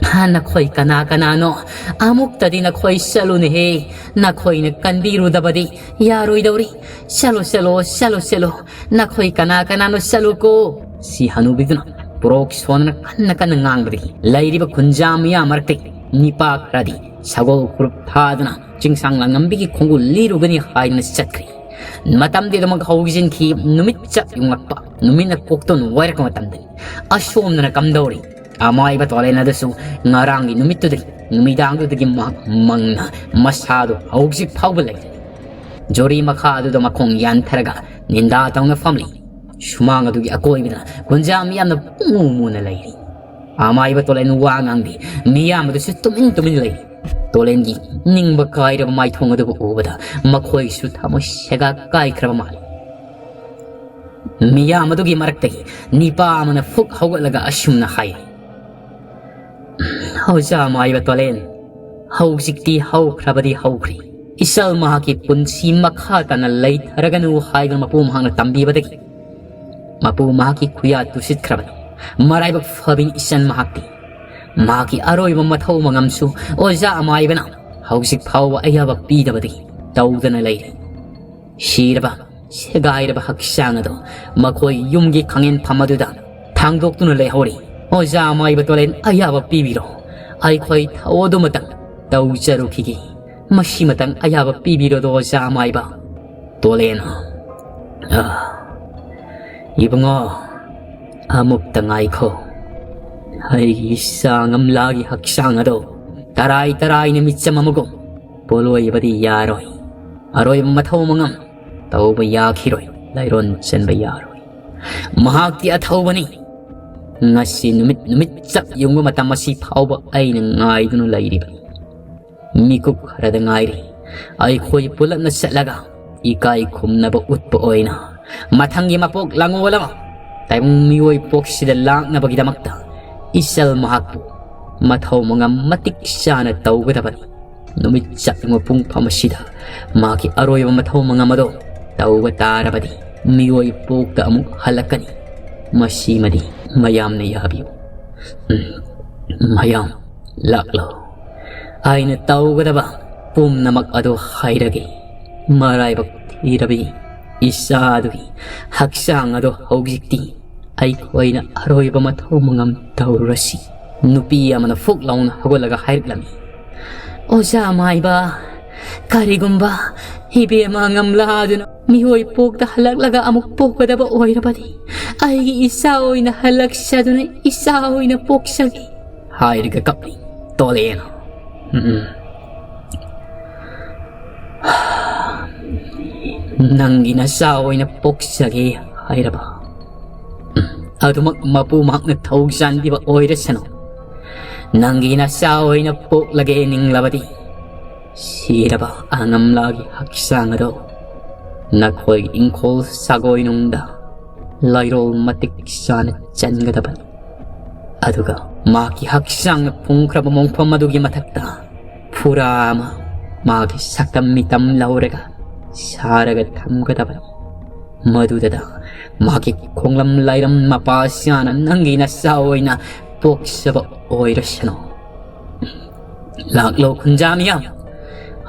ꯍꯥ, ꯅꯈꯣꯏ ꯀꯅꯥ ꯀꯅꯥꯅꯣ? ꯑꯃꯨꯛꯇꯗꯤ ꯅꯈꯣꯏ ꯆꯠꯂꯨꯅꯦꯍꯦ꯫ ꯅꯈꯣꯏꯅ ꯀꯟꯕꯤꯔꯨꯗꯕꯗꯤ ꯌꯥꯔꯣꯏꯗꯧꯔꯤ꯫ ꯆꯠꯂꯣ, ꯆꯠꯂꯣ, ꯆꯠꯂꯣ, ꯆꯠꯂꯣ꯫ ꯅꯈꯣꯏ ꯀꯅꯥ ꯀꯅꯥꯅꯣ ꯆꯠꯂꯨꯀꯣ꯫ ꯁꯤ ꯍꯅꯨꯕꯤꯗꯨꯅ ꯄꯨꯔꯣꯛ ꯁꯣꯟꯗꯅ ꯀꯟꯅ ꯀꯟꯅ ꯉꯥꯡꯕꯗꯒꯤ ꯂꯩꯔꯤꯕ ꯈꯨꯟꯖꯥ ꯃꯤꯌꯥꯝ ꯃꯔꯛꯇꯒꯤ ꯅꯤꯄꯥ ꯈꯔꯗꯤ ꯁꯒꯣꯜ ꯈꯨꯔꯨꯞ ꯊꯥꯗꯨꯅ ꯆꯤꯡꯁꯥꯡ ꯂꯥꯡꯉꯝꯕꯤꯒꯤ ꯈꯣꯡꯒꯨꯜ ꯂꯤꯔꯨꯒꯅꯤ ꯍꯥꯏꯗꯨꯅ ꯆꯠꯈ꯭ꯔꯤ꯫ ꯃꯇꯝꯗꯤ ꯑꯗꯨꯃꯛ ꯍꯧꯖꯤꯟꯈꯤ꯫ ꯅꯨꯃꯤꯠ ꯆꯞ ꯌꯨꯡꯂꯛꯄ, ꯅꯨꯃꯤꯠꯅ ꯀꯣꯛꯇꯣꯟ ꯋꯥꯏꯔꯛꯄ ꯃꯇꯝꯗꯅꯤ꯫ ꯑꯁꯣꯝꯗꯅ ꯀꯝꯗꯧꯔꯤ? ꯑꯃꯥꯏꯕ ꯇꯣꯂꯦꯟ ꯑꯗꯨꯁꯨ ꯉꯔꯥꯡꯒꯤ ꯅꯨꯃꯤꯠꯇꯨꯗꯒꯤ, ꯅꯨꯃꯤꯗꯥꯡꯗꯨꯗꯒꯤ ꯃꯍꯥꯛ ꯃꯪꯅ ꯃꯁꯥꯗꯨ ꯍꯧꯖꯤꯛ ꯐꯥꯎꯕ ꯂꯩꯔꯤ꯫ ꯖꯣꯔꯤ ꯃꯈꯥ ꯑꯗꯨꯗ ꯃꯈꯣꯡ ꯌꯥꯟꯊꯔꯒ ꯅꯤꯟꯗꯥ ꯇꯧꯅ ꯐꯝꯂꯤ꯫ ꯁꯨꯃꯥꯡ ꯑꯗꯨꯒꯤ ꯑꯀꯣꯏꯕꯗ ꯈꯨꯟꯖꯥ ꯃꯤꯌꯥꯝꯅ ꯄꯨꯡꯃꯨ ꯃꯨꯅ ꯂꯩꯔꯤ꯫ ꯑꯃꯥꯏꯕ ꯇꯣꯂꯦꯟ ꯋꯥ ꯉꯥꯡꯗꯦ꯫ ꯃꯤꯌꯥꯝ ꯑꯗꯨꯁꯨ ꯇꯨꯃꯤꯟ ꯇꯨꯃꯤꯟ ꯂꯩꯔꯤ꯫ ꯇꯣꯂꯦꯟꯒꯤ ꯅꯤꯡꯕ ꯀꯥꯏꯔꯕ ꯃꯥꯏꯊꯣꯡ ꯑꯗꯨꯕꯨ ꯎꯕꯗ ꯃꯈꯣꯏꯁꯨ ꯊꯃꯣꯏ ꯁꯦꯒꯥ ꯀꯥꯏꯈ꯭ꯔꯕ ꯃꯥꯜꯂꯤ꯫ ꯃꯤꯌꯥꯝ ꯑꯗꯨꯒꯤ ꯃꯔꯛꯇꯒꯤ ꯅꯤꯄꯥ ꯑꯃꯅ ꯐꯨꯛ ꯍꯧꯒꯠꯂꯒ ꯑꯁꯨꯝꯅ ꯍꯥꯏ, "ꯑꯣꯖꯥ ꯃꯥꯏꯕ ꯇꯣꯂꯦꯟ, ꯍꯧꯖꯤꯛꯇꯤ ꯍꯧꯈ꯭ꯔꯕꯗꯤ ꯍꯧꯈ꯭ꯔꯦ꯫ ꯏꯆꯜ ꯃꯍꯥꯛꯀꯤ ꯄꯨꯟꯁꯤ ꯃꯈꯥ ꯇꯥꯅ ꯂꯩꯊꯔꯒꯅꯨ ꯍꯥꯏꯗꯨꯅ ꯃꯄꯨ ꯃꯍꯥꯛꯅ ꯇꯝꯕꯤꯕꯗꯒꯤ ꯃꯄꯨ ꯃꯍꯥꯛꯀꯤ ꯈꯨꯌꯥ ꯇꯨꯁꯤꯠꯈ꯭ꯔꯕꯅꯤ꯫ ꯃꯔꯥꯏꯕꯛ ꯐꯕꯤꯅꯤ ꯏꯆꯟ ꯃꯍꯥꯛꯇꯤ꯫ ꯃꯍꯥꯛꯀꯤ ꯑꯔꯣꯏꯕ ꯃꯊꯧ ꯃꯉꯝꯁꯨ ꯑꯣꯖꯥ ꯑꯃꯥꯏꯕꯅ ꯍꯧꯖꯤꯛ ꯐꯥꯎꯕ ꯑꯌꯥꯕ ꯄꯤꯗꯕꯗꯒꯤ ꯇꯧꯗꯅ ꯂꯩꯔꯤ꯫ ꯁꯤꯔꯕ, ꯁꯦꯒꯥꯏꯔꯕ ꯍꯛꯆꯥꯡ ꯑꯗꯣ ꯃꯈꯣꯏ ꯌꯨꯝꯒꯤ ꯈꯥꯡꯉꯦꯟꯐꯝ ꯑꯗꯨꯗ ꯊꯥꯡꯗꯣꯛꯇꯨꯅ ꯂꯩꯍꯧꯔꯤ꯫ ꯑꯣꯖꯥ ꯃꯥꯏꯕ ꯇꯣꯂꯦꯟ, ꯑꯌꯥꯕ ꯄꯤꯕꯤꯔꯣ꯫ ꯑꯩꯈꯣꯏ ꯊꯧ ꯑꯗꯨꯃꯇꯪ ꯇꯧꯖꯔꯨꯈꯤꯒꯦ꯫ ꯃꯁꯤꯃꯇꯪ ꯑꯌꯥꯕ ꯄꯤꯕꯤꯔꯣꯗꯣ, ꯑꯣꯖꯥ ꯃꯥꯏꯕ꯫ ꯇꯣꯂꯦꯟ, ꯑ, ꯏꯕꯨꯡꯉꯣ, ꯑꯃꯨꯛꯇ ꯉꯥꯏꯈꯣ꯫ ꯑꯩꯒꯤ ꯏꯆꯥ ꯉꯝꯂꯥꯒꯤ ꯍꯛꯆꯥꯡ ꯑꯗꯣ ꯇꯔꯥꯏ ꯇꯔꯥꯏꯅ ꯃꯤꯆꯝ ꯑꯃꯒꯨꯝ ꯄꯣꯂꯣꯏꯕꯗꯤ ꯌꯥꯔꯣꯏ꯫ ꯑꯔꯣꯏꯕ ꯃꯊꯧ ꯃꯉꯝ ꯇꯧꯕ ꯌꯥꯈꯤꯔꯣꯏ, ꯂꯥꯏꯔꯣꯟ ꯆꯟꯕ ꯌꯥꯔꯣꯏ꯫ ꯃꯍꯥꯛꯇꯤ ꯑꯊꯧꯕꯅꯤ꯫ ꯉꯁꯤ ꯅꯨꯃꯤꯠ, ꯅꯨꯃꯤꯠ ꯆꯞ ꯌꯨꯡꯕ ꯃꯇꯝ ꯑꯁꯤ ꯐꯥꯎꯕ ꯑꯩꯅ ꯉꯥꯏꯗꯨꯅ ꯂꯩꯔꯤꯕꯅꯤ꯫ ꯃꯤꯀꯨꯞ ꯈꯔꯗ ꯉꯥꯏꯔꯤ꯫ ꯑꯩꯈꯣꯏ ꯄꯨꯂꯞꯅ ꯆꯠꯂꯒ ꯏꯀꯥꯏ ꯈꯨꯝꯅꯕ ꯎꯠꯄ ꯑꯣꯏꯅ ꯃꯊꯪꯒꯤ ꯃꯄꯣꯛ ꯂꯥꯡꯑꯣꯜ ꯑꯃ ꯇꯥꯏꯕꯪ ꯃꯤꯑꯣꯏ ꯄꯣꯛꯁꯤꯗ ꯂꯥꯛꯅꯕꯒꯤꯗꯃꯛꯇ ꯏꯆꯜ ꯃꯍꯥꯛꯄꯨ ꯃꯊꯧ ꯃꯉꯝ ꯃꯇꯤꯛ ꯆꯥꯅ ꯇꯧꯒꯗꯕꯅꯤ꯫ ꯅꯨꯃꯤꯠ ꯆꯞ ꯌꯨꯡꯕ ꯄꯨꯡꯐꯝ ꯑꯁꯤꯗ ꯃꯍꯥꯛꯀꯤ ꯑꯔꯣꯏꯕ ꯃꯊꯧ ꯃꯉꯝ ꯑꯗꯣ ꯇꯧꯕ ꯇꯥꯔꯕꯗꯤ ꯃꯤꯑꯣꯏ ꯄꯣꯛꯇ ꯑꯃꯨꯛ ꯍꯜꯂꯛꯀꯅꯤ꯫ ꯃꯁꯤꯃꯗꯤ ꯃꯌꯥꯝꯅ ꯌꯥꯕꯤꯌꯨ꯫ ꯎꯝ, ꯃꯌꯥꯝ ꯂꯥꯛꯂꯣ꯫ ꯑꯩꯅ ꯇꯧꯒꯗꯕ ꯄꯨꯝꯅꯃꯛ ꯑꯗꯨ ꯍꯥꯏꯔꯒꯦ꯫ ꯃꯔꯥꯏꯕꯛ ꯊꯤꯔꯕꯤ ꯏꯆꯥꯗꯨꯒꯤ ꯍꯛꯆꯥꯡ ꯑꯗꯨ ꯍꯧꯖꯤꯛꯇꯤ ꯑꯩꯈꯣꯏꯅ ꯑꯔꯣꯏꯕ ꯃꯊꯧ ꯃꯉꯝ ꯇꯧꯔꯁꯤ꯫ ꯅꯨꯄꯤ ꯑꯃꯅ ꯐꯨꯛ ꯂꯥꯎꯅ ꯍꯧꯒꯠꯂꯒ ꯍꯥꯏꯔꯛꯂꯝꯃꯤ, ꯑꯣꯖꯥ ꯃꯥꯏꯕ, ꯀꯔꯤꯒꯨꯝꯕ ꯏꯕꯦꯝꯃ ꯉꯝꯂꯥꯗꯨꯅ ꯃꯤꯑꯣꯏ ꯄꯣꯛꯇ ꯍꯜꯂꯛꯂꯒ ꯑꯃꯨꯛ ꯄꯣꯛꯀꯗꯕ ꯑꯣꯏꯔꯕꯗꯤ, ꯑꯩꯒꯤ ꯏꯆꯥ ꯑꯣꯏꯅ ꯍꯜꯂꯛꯆꯗꯨꯅ ꯏꯆꯥ ꯑꯣꯏꯅ ꯄꯣꯛꯆꯒꯦ꯫ ꯍꯥꯏꯔꯒ ꯀꯞꯂꯤ ꯇꯣꯂꯦꯟ꯫ ꯎꯝ꯫ ꯅꯪꯒꯤ ꯅꯆꯥ ꯑꯣꯏꯅ ꯄꯣꯛꯆꯒꯦ ꯍꯥꯏꯔꯕ? ꯑꯗꯨꯃꯛ ꯃꯄꯨ ꯃꯍꯥꯛꯅ ꯊꯧ ꯆꯥꯟꯕꯤꯕ ꯑꯣꯏꯔꯁꯅꯨ꯫ ꯅꯪꯒꯤ ꯅꯆꯥ ꯑꯣꯏꯅ ꯄꯣꯛꯂꯒꯦ ꯅꯤꯡꯂꯕꯗꯤ, ꯁꯤꯔꯕ ꯑꯉꯝꯂꯥꯒꯤ ꯍꯛꯆꯥꯡ ꯑꯗꯣ ꯅꯈꯣꯏꯒꯤ ꯏꯪꯈꯣꯜ ꯁꯥꯒꯣꯏꯅꯨꯡꯗ ꯂꯩꯔꯣꯜ ꯃꯇꯤꯛ ꯆꯥꯅ ꯆꯟꯒꯗꯕꯅꯤ꯫ ꯑꯗꯨꯒ ꯃꯍꯥꯛꯀꯤ ꯍꯛꯆꯥꯡꯅ ꯐꯨꯝꯈ꯭ꯔꯕ ꯃꯣꯡꯐꯝ ꯑꯗꯨꯒꯤ ꯃꯊꯛꯇ ꯐꯨꯔꯥ ꯑꯃ ꯃꯍꯥꯛꯀꯤ ꯁꯛꯇꯝ ꯃꯤꯇꯝ ꯂꯧꯔꯒ ꯁꯥꯔꯒ ꯊꯝꯒꯗꯕꯅꯤ꯫ ꯃꯗꯨꯗ ꯃꯍꯥꯛꯀꯤ ꯈꯣꯡꯂꯝ ꯂꯥꯏꯔꯝ ꯃꯄꯥ ꯁꯤꯌꯥꯅ ꯅꯪꯒꯤ ꯅꯆꯥ ꯑꯣꯏꯅ ꯄꯣꯛꯆꯕ ꯑꯣꯏꯔꯁꯅꯨ꯫ ꯂꯥꯛꯂꯣ ꯈꯨꯟꯖꯥ ꯃꯤꯌꯥꯝ,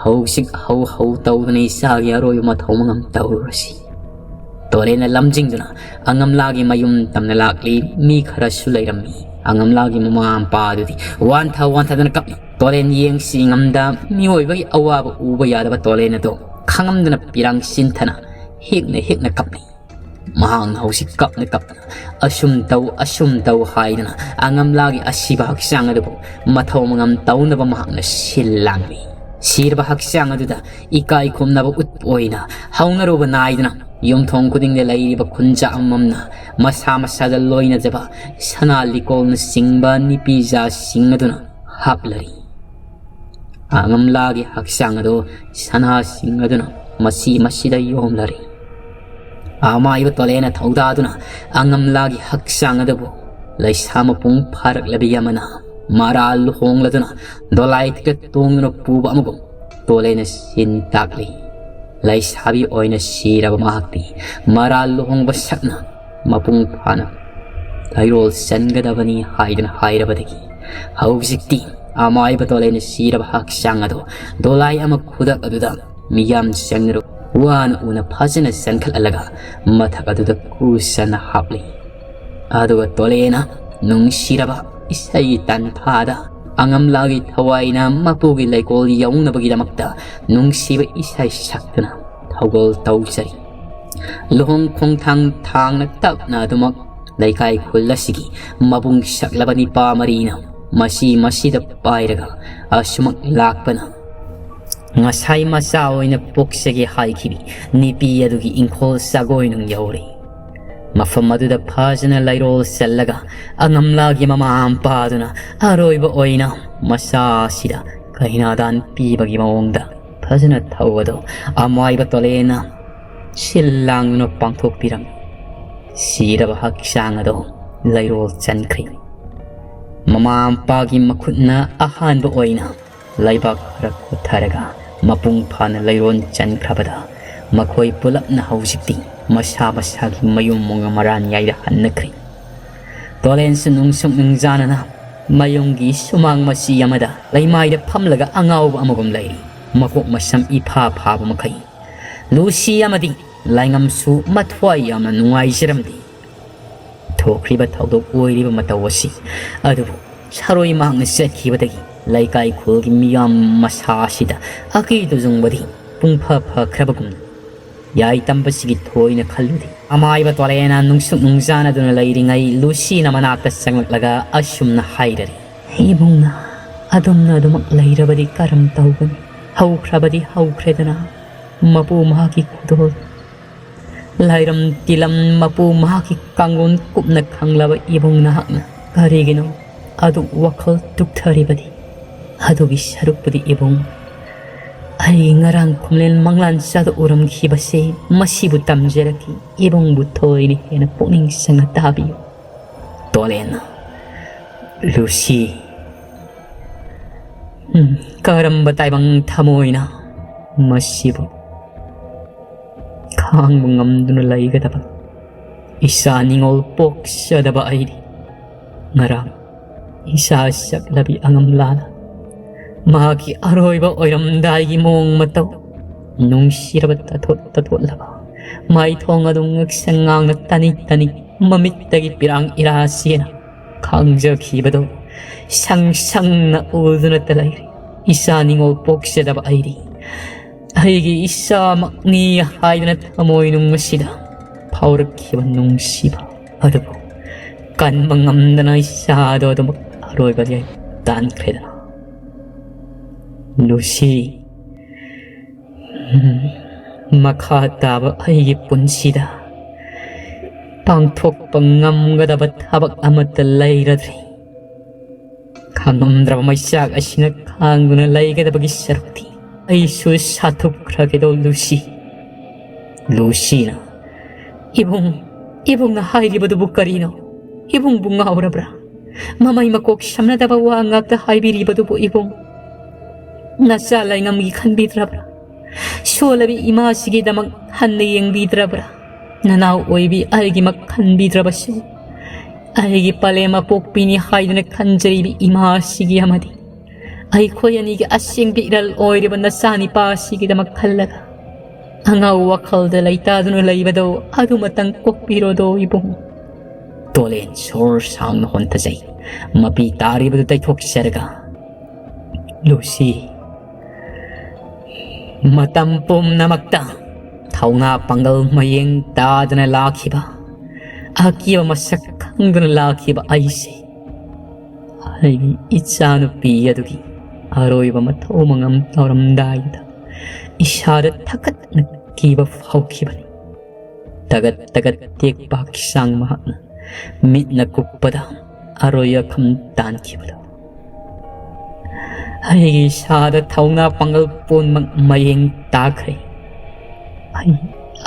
"ꯍꯧꯖꯤꯛ ꯍꯧ ꯍꯧ ꯇꯧꯗꯨꯅ ꯏꯆꯥꯒꯤ ꯑꯔꯣꯏꯕ ꯃꯊꯧ ꯃꯉꯝ ꯇꯧꯔꯨꯔꯁꯤ꯫" ꯇꯣꯂꯦꯟꯅ ꯂꯝꯖꯤꯡꯗꯨꯅ ꯑꯉꯝꯂꯥꯒꯤ ꯃꯌꯨꯝ ꯇꯝꯅ ꯂꯥꯛꯂꯤ꯫ ꯃꯤ ꯈꯔꯁꯨ ꯂꯩꯔꯝꯃꯤ꯫ ꯑꯉꯝꯂꯥꯒꯤ ꯃꯃꯥ ꯃꯄꯥ ꯑꯗꯨꯗꯤ ꯋꯥꯟꯊ ꯋꯥꯟꯊꯗꯅ ꯀꯞꯂꯤ꯫ ꯇꯣꯂꯦꯟ ꯌꯦꯡꯁꯤ ꯉꯝꯗ ꯃꯤꯑꯣꯏꯕꯒꯤ ꯑꯋꯥꯕ ꯎꯕ ꯌꯥꯗꯕ ꯇꯣꯂꯦꯟ ꯑꯗꯣ ꯈꯪꯉꯝꯗꯅ ꯄꯤꯔꯥꯡ ꯁꯤꯟꯊꯅ ꯍꯦꯛꯅ ꯍꯦꯛꯅ ꯀꯞꯂꯤ꯫ ꯃꯍꯥꯛꯅ ꯍꯧꯖꯤꯛ ꯀꯞꯅ ꯀꯞꯅ "ꯑꯁꯨꯝ ꯇꯧ, ꯑꯁꯨꯝ ꯇꯧ" ꯍꯥꯏꯗꯨꯅ ꯑꯉꯝꯂꯥꯒꯤ ꯑꯁꯤꯕ ꯍꯛꯆꯥꯡ ꯑꯗꯨꯕꯨ ꯃꯊꯧ ꯃꯉꯝ ꯇꯧꯅꯕ ꯃꯍꯥꯛꯅ ꯁꯤꯜ ꯂꯥꯡꯂꯤ꯫ ꯁꯤꯔꯕ ꯍꯛꯆꯥꯡ ꯑꯗꯨꯗ ꯏꯀꯥꯏ ꯈꯨꯝꯅꯕ ꯎꯠꯄ ꯑꯣꯏꯅ ꯍꯧꯅꯔꯨꯕ ꯅꯥꯏꯗꯅ ꯌꯨꯝꯊꯣꯡ ꯈꯨꯗꯤꯡꯗ ꯂꯩꯔꯤꯕ ꯈꯨꯟꯖꯥ ꯑꯃꯃꯝꯅ ꯃꯁꯥ ꯃꯁꯥꯗ ꯂꯣꯏꯅꯖꯕ ꯁꯅꯥ ꯂꯤꯀꯣꯜꯅꯆꯤꯡꯕ ꯅꯤꯄꯤꯖꯥꯁꯤꯡ ꯑꯗꯨꯅ ꯍꯥꯞꯂꯔꯤ꯫ ꯑꯉꯝꯂꯥꯒꯤ ꯍꯛꯆꯥꯡ ꯑꯗꯨ ꯁꯅꯥꯁꯤꯡ ꯑꯗꯨꯅ ꯃꯁꯤ ꯃꯁꯤꯗ ꯌꯣꯝꯂꯔꯤ꯫ ꯑꯃꯥꯏꯕ ꯇꯣꯂꯦꯅ ꯊꯧꯗꯥꯗꯨꯅ ꯑꯉꯝꯂꯥꯒꯤ ꯍꯛꯆꯥꯡ ꯑꯗꯨꯕꯨ ꯂꯩꯁꯥ ꯃꯄꯨꯡ ꯐꯥꯔꯛꯂꯕꯤ ꯑꯃꯅ ꯃꯔꯥꯜ ꯂꯨꯍꯣꯡꯂꯗꯨꯅ ꯗꯣꯂꯥꯏ ꯇꯤꯀꯦꯠ ꯇꯣꯡꯗꯨꯅ ꯄꯨꯕ ꯑꯃꯒꯨꯝ ꯇꯣꯂꯦꯅ ꯁꯤꯟ ꯇꯥꯛꯂꯤ꯫ ꯂꯩꯁꯥꯕꯤ ꯑꯣꯏꯅ ꯁꯤꯔꯕ ꯃꯍꯥꯛꯇꯤ ꯃꯔꯥꯜ ꯂꯨꯍꯣꯡꯕ ꯁꯛꯅ ꯃꯄꯨꯡ ꯐꯥꯅ ꯂꯩꯔꯣꯜ ꯆꯟꯒꯗꯕꯅꯤ ꯍꯥꯏꯗꯨꯅ ꯍꯥꯏꯔꯕꯗꯒꯤ ꯍꯧꯖꯤꯛꯇꯤ ꯑꯃꯥꯏꯕ ꯇꯣꯂꯦꯅ ꯁꯤꯔꯕ ꯍꯛꯆꯥꯡ ꯑꯗꯣ ꯗꯣꯂꯥꯏ ꯑꯃ ꯈꯨꯗꯛ ꯑꯗꯨꯗ ꯃꯤꯌꯥꯝ ꯆꯪꯅꯔꯨ ꯋꯥꯅ ꯎꯅ ꯐꯖꯅ ꯆꯟꯈꯠꯍꯜꯂꯒ ꯃꯊꯛ ꯑꯗꯨꯗ ꯀꯨꯁꯟꯅ ꯍꯥꯞꯂꯤ꯫ ꯑꯗꯨꯒ ꯇꯣꯂꯦꯅ ꯅꯨꯡꯁꯤꯔꯕ ꯏꯁꯩ ꯇꯟꯐꯥꯗ ꯑꯉꯝꯂꯥꯒꯤ ꯊꯋꯥꯏꯅ ꯃꯄꯨꯒꯤ ꯂꯩꯀꯣꯜ ꯌꯧꯅꯕꯒꯤꯗꯃꯛꯇ ꯅꯨꯡꯁꯤꯕ ꯏꯁꯩ ꯁꯛꯇꯨꯅ ꯊꯧꯒꯜ ꯇꯧꯖꯔꯤ꯫ ꯂꯨꯍꯣꯡ ꯈꯣꯡꯊꯥꯡ ꯊꯥꯡꯅ ꯇꯞꯅ ꯑꯗꯨꯃꯛ ꯂꯩꯀꯥꯏ ꯈꯨꯜ ꯑꯁꯤꯒꯤ ꯃꯕꯨꯡ ꯁꯛꯂꯕ ꯅꯤꯄꯥ ꯃꯔꯤꯅ ꯃꯁꯤ ꯃꯁꯤꯗ ꯄꯥꯏꯔꯒ ꯑꯁꯨꯃꯛ ꯂꯥꯛꯄꯅ ꯉꯁꯥꯏ ꯃꯆꯥ ꯑꯣꯏꯅ ꯄꯣꯛꯆꯒꯦ ꯍꯥꯏꯈꯤꯕꯤ ꯅꯤꯄꯤ ꯑꯗꯨꯒꯤ ꯏꯪꯈꯣꯜ ꯁꯥꯒꯣꯏ ꯅꯨꯡ ꯌꯧꯔꯦ꯫ ꯃꯐꯝ ꯑꯗꯨꯗ ꯐꯖꯅ ꯂꯩꯔꯣꯜ ꯆꯜꯂꯒ ꯑꯉꯝꯂꯥꯒꯤ ꯃꯃꯥ ꯃꯄꯥꯗꯨꯅ ꯑꯔꯣꯏꯕ ꯑꯣꯏꯅ ꯃꯆꯥ ꯑꯁꯤꯗ ꯀꯩꯅꯥꯗꯥꯟ ꯄꯤꯕꯒꯤ ꯃꯑꯣꯡꯗ ꯐꯖꯅ ꯊꯧꯕꯗꯣ ꯑꯃꯥꯏꯕ ꯇꯣꯂꯦꯅ ꯁꯤꯜ ꯂꯥꯡꯗꯨꯅ ꯄꯥꯡꯊꯣꯛꯄꯤꯔꯝꯃꯤ꯫ ꯁꯤꯔꯕ ꯍꯛꯆꯥꯡ ꯑꯗꯣ ꯂꯩꯔꯣꯜ ꯆꯟꯈ꯭ꯔꯦ꯫ ꯃꯃꯥ ꯃꯄꯥꯒꯤ ꯃꯈꯨꯠꯅ ꯑꯍꯥꯟꯕ ꯑꯣꯏꯅ ꯂꯩꯕꯥꯛ ꯈꯔ ꯀꯣꯠꯊꯔꯒ ꯃꯄꯨꯡ ꯐꯥꯅ ꯂꯩꯔꯣꯟ ꯆꯟꯈ꯭ꯔꯕꯗ ꯃꯈꯣꯏ ꯄꯨꯂꯞꯅ ꯍꯧꯖꯤꯛꯇꯤ ꯃꯁꯥ ꯃꯁꯥꯒꯤ ꯃꯌꯨꯝ ꯃꯣꯡ ꯃꯔꯥꯟ ꯌꯥꯏꯗ ꯍꯟꯅꯈ꯭ꯔꯦ꯫ ꯇꯣꯂꯦꯟꯁꯨ ꯅꯨꯡꯁꯨꯛ ꯅꯨꯡꯖꯥꯅꯅ ꯃꯌꯨꯝꯒꯤ ꯁꯨꯃꯥꯡ ꯃꯆꯤ ꯑꯃꯗ ꯂꯩꯃꯥꯏꯗ ꯐꯝꯂꯒ ꯑꯉꯥꯎꯕ ꯑꯃꯒꯨꯝ ꯂꯩꯔꯤ꯫ ꯃꯀꯣꯛ ꯃꯁꯝ ꯏꯐꯥ ꯐꯥꯕ ꯃꯈꯩ ꯂꯨꯁꯤ ꯑꯃꯗꯤ ꯂꯥꯏꯉꯝꯁꯨ ꯃꯊ꯭ꯋꯥꯏ ꯌꯥꯝꯅ ꯅꯨꯡꯉꯥꯏꯖꯔꯝꯗꯦ꯫ ꯊꯣꯛꯈ꯭ꯔꯤꯕ ꯊꯧꯗꯣꯛ ꯑꯣꯏꯔꯤꯕ ꯃꯇꯧ ꯑꯁꯤ ꯑꯗꯨꯕꯨ ꯁꯥꯔꯣꯏ ꯃꯍꯥꯛꯅ ꯆꯠꯈꯤꯕꯗꯒꯤ ꯂꯩꯀꯥꯏ ꯈꯨꯜꯒꯤ ꯃꯤꯌꯥꯝ ꯃꯁꯥ ꯑꯁꯤꯗ ꯑꯀꯤ ꯇꯨꯖꯨꯡꯕꯗꯤ ꯄꯨꯡꯐ ꯐꯈ꯭ꯔꯕꯒꯨꯝꯅ ꯌꯥꯏ ꯇꯝꯕꯁꯤꯒꯤ ꯊꯣꯏꯅ ꯈꯜꯂꯨꯗꯦ꯫ ꯑꯃꯥꯏꯕ ꯇꯣꯂꯦꯅ ꯅꯨꯡꯁꯨꯛ ꯅꯨꯡꯖꯥꯅꯗꯨꯅ ꯂꯩꯔꯤꯉꯩ ꯂꯨꯁꯤꯅ ꯃꯅꯥꯛꯇ ꯆꯪꯂꯛꯂꯒ ꯑꯁꯨꯝꯅ ꯍꯥꯏꯔꯔꯤ, "ꯏꯕꯨꯡꯅ ꯑꯗꯨꯝꯅ ꯑꯗꯨꯃꯛ ꯂꯩꯔꯕꯗꯤ ꯀꯔꯝ ꯇꯧꯒꯅꯤ? ꯍꯧꯈ꯭ꯔꯕꯗꯤ ꯍꯧꯈ꯭ꯔꯦꯗꯅ, ꯃꯄꯨ ꯃꯍꯥꯛꯀꯤ ꯈꯨꯗꯣꯜ ꯂꯥꯏꯔꯝ ꯇꯤꯂꯝ ꯃꯄꯨ ꯃꯍꯥꯛꯀꯤ ꯀꯥꯡꯂꯣꯟ ꯀꯨꯞꯅ ꯈꯪꯂꯕ ꯏꯕꯨꯡ ꯅꯍꯥꯛꯅ ꯀꯔꯤꯒꯤꯅꯣ ꯑꯗꯨꯛ ꯋꯥꯈꯜ ꯇꯨꯛꯊꯔꯤꯕꯗꯤ? ꯑꯗꯨꯒꯤ ꯁꯔꯨꯛꯄꯨꯗꯤ ꯏꯕꯨꯡ, ꯑꯩ ꯉꯔꯥꯡ ꯈꯨꯝꯂꯦꯟ ꯃꯪꯂꯥꯟ ꯆꯥꯗ ꯎꯔꯝꯈꯤꯕꯁꯦ ꯃꯁꯤꯕꯨ ꯇꯝꯖꯔꯛꯈꯤ꯫ ꯏꯕꯨꯡꯕꯨ ꯊꯣꯏꯅ ꯍꯦꯟꯅ ꯄꯨꯛꯅꯤꯡ ꯆꯪꯅ ꯇꯥꯕꯤꯌꯨ꯫" ꯇꯣꯂꯦꯟꯅ, "ꯂꯨꯁꯤ, ꯎꯝ, ꯀꯔꯝꯕ ꯇꯥꯏꯕꯪ ꯊꯃꯣꯏꯅ ꯃꯁꯤꯕꯨ ꯈꯥꯡꯕ ꯉꯝꯗꯨꯅ ꯂꯩꯒꯗꯕ? ꯏꯆꯥ ꯅꯤꯉꯣꯜ ꯄꯣꯛꯆꯗꯕ ꯑꯩꯗꯤ ꯉꯔꯥꯡ ꯏꯆꯥ ꯁꯛꯂꯕꯤ ꯑꯉꯝꯂꯥꯅ ꯃꯍꯥꯛꯀꯤ ꯑꯔꯣꯏꯕ ꯑꯣꯏꯔꯝꯗꯥꯏꯒꯤ ꯃꯑꯣꯡ ꯃꯇꯧ, ꯅꯨꯡꯁꯤꯔꯕ ꯇꯊꯣꯠ ꯇꯊꯣꯠꯂꯕ ꯃꯥꯏꯊꯣꯡ ꯑꯗꯨ ꯉꯛꯁꯪ ꯉꯥꯡꯅ ꯇꯅꯤꯛ ꯇꯅꯤꯛ ꯃꯃꯤꯠꯇꯒꯤ ꯄꯤꯔꯥꯡ ꯏꯔꯥ ꯆꯦꯅ ꯈꯥꯡꯖꯈꯤꯕꯗꯣ ꯁꯪ ꯁꯪꯅ ꯎꯗꯨꯅꯇ ꯂꯩꯔꯤ꯫ ꯏꯆꯥ ꯅꯤꯉꯣꯜ ꯄꯣꯛꯆꯗꯕ ꯑꯩꯗꯤ ꯑꯩꯒꯤ ꯏꯆꯥꯃꯛꯅꯤ ꯍꯥꯏꯗꯨꯅ ꯊꯃꯣꯏꯅꯨꯡ ꯑꯁꯤꯗ ꯐꯥꯎꯔꯛꯈꯤꯕ ꯅꯨꯡꯁꯤꯕ ꯑꯗꯨꯕꯨ ꯀꯟꯕ ꯉꯝꯗꯅ ꯏꯆꯥꯗꯣ ꯑꯗꯨꯃꯛ ꯑꯔꯣꯏꯕꯗꯤ ꯑꯩ ꯇꯥꯟꯈ꯭ꯔꯦꯗꯅ꯫ ꯂꯨꯁꯤ, ꯎꯝ, ꯃꯈꯥ ꯇꯥꯕ ꯑꯩꯒꯤ ꯄꯨꯟꯁꯤꯗ ꯄꯥꯡꯊꯣꯛꯄ ꯉꯝꯒꯗꯕ ꯊꯕꯛ ꯑꯃꯠꯇ ꯂꯩꯔꯗ꯭ꯔꯤ꯫ ꯈꯥꯡꯉꯝꯗ꯭ꯔꯕ ꯃꯩꯆꯥꯛ ꯑꯁꯤꯅ ꯈꯥꯡꯗꯨꯅ ꯂꯩꯒꯗꯕꯒꯤ ꯁꯔꯨꯛꯇꯤ ꯑꯩꯁꯨ ꯁꯥꯊꯨꯞꯈ꯭ꯔꯒꯦꯗꯣ ꯂꯨꯁꯤ꯫" ꯂꯨꯁꯤꯅ, "ꯏꯕꯨꯡ, ꯏꯕꯨꯡꯅ ꯍꯥꯏꯔꯤꯕꯗꯨꯕꯨ ꯀꯔꯤꯅꯣ? ꯏꯕꯨꯡꯕꯨ ꯉꯥꯎꯔꯕ꯭ꯔꯥ? ꯃꯃꯩ ꯃꯀꯣꯛ ꯁꯝꯅꯗꯕ ꯋꯥ ꯉꯥꯛꯇ ꯍꯥꯏꯕꯤꯔꯤꯕꯗꯨꯕꯨ ꯏꯕꯨꯡ? ꯅꯆꯥ ꯂꯩꯉꯝꯒꯤ ꯈꯟꯕꯤꯗ꯭ꯔꯕ꯭ꯔꯥ? ꯁꯣꯜꯂꯕꯤ ꯏꯃꯥꯁꯤꯒꯤꯗꯃꯛ ꯍꯟꯅ ꯌꯦꯡꯕꯤꯗ꯭ꯔꯕ꯭ꯔꯥ? ꯅꯅꯥꯎ ꯑꯣꯏꯕꯤ ꯑꯩꯒꯤꯃꯛ ꯈꯟꯕꯤꯗ꯭ꯔꯕꯁꯨ, ꯑꯩꯒꯤ ꯄꯂꯦꯝ ꯑꯄꯣꯛꯄꯤꯅꯤ ꯍꯥꯏꯗꯨꯅ ꯈꯟꯖꯔꯤꯕꯤ ꯏꯃꯥꯁꯤꯒꯤ ꯑꯃꯗꯤ ꯑꯩꯈꯣꯏ ꯑꯅꯤꯒꯤ ꯑꯁꯦꯡꯕ ꯏꯔꯜ ꯑꯣꯏꯔꯤꯕ ꯅꯆꯥꯅꯤꯄꯥ ꯑꯁꯤꯒꯤꯗꯃꯛ ꯈꯜꯂꯒ ꯑꯉꯥꯎ ꯋꯥꯈꯜꯗ ꯂꯩꯇꯥꯗꯨꯅ ꯂꯩꯕꯗꯣ ꯑꯗꯨꯃꯇꯪ ꯀꯣꯛꯄꯤꯔꯣꯗꯣ ꯏꯕꯨꯡ꯫ ꯇꯣꯂꯦꯟ ꯁꯣꯔ ꯁꯥꯡꯅ ꯍꯣꯟꯊꯖꯩ꯫ ꯃꯄꯤ ꯇꯥꯔꯤꯕꯗꯨ ꯇꯩꯊꯣꯛꯆꯔꯒ, "ꯂꯨꯁꯤ, ꯃꯇꯝ ꯄꯨꯝꯅꯃꯛꯇ ꯊꯧꯅꯥ ꯄꯥꯡꯒꯜ ꯃꯌꯦꯡ ꯇꯥꯗꯅ ꯂꯥꯛꯈꯤꯕ, ꯑꯀꯤꯕ ꯃꯁꯛ ꯈꯪꯗꯅ ꯂꯥꯛꯈꯤꯕ ꯑꯩꯁꯦ, ꯑꯩꯒꯤ ꯏꯆꯥꯅꯨꯄꯤ ꯑꯗꯨꯒꯤ ꯑꯔꯣꯏꯕ ꯃꯊꯧ ꯃꯉꯝ ꯇꯧꯔꯝꯗꯥꯏꯗ ꯏꯁꯥꯗ ꯊꯛꯀꯠꯅ ꯀꯤꯕ ꯐꯥꯎꯈꯤꯕꯅꯤ꯫ ꯇꯒꯠ ꯇꯒꯠ ꯇꯦꯛꯄ ꯍꯛꯆꯥꯡ ꯃꯍꯥꯛꯅ ꯃꯤꯠꯅ ꯀꯨꯞꯄꯗ ꯑꯔꯣꯏ ꯑꯈꯝ ꯇꯥꯟꯈꯤꯕꯗꯣ꯫ ꯑꯩꯒꯤ ꯏꯁꯥꯗ ꯊꯧꯅꯥ ꯄꯥꯡꯒꯜ ꯄꯨꯝꯅꯃꯛ ꯃꯌꯦꯡ ꯇꯥꯈ꯭ꯔꯦ꯫ ꯑꯩ,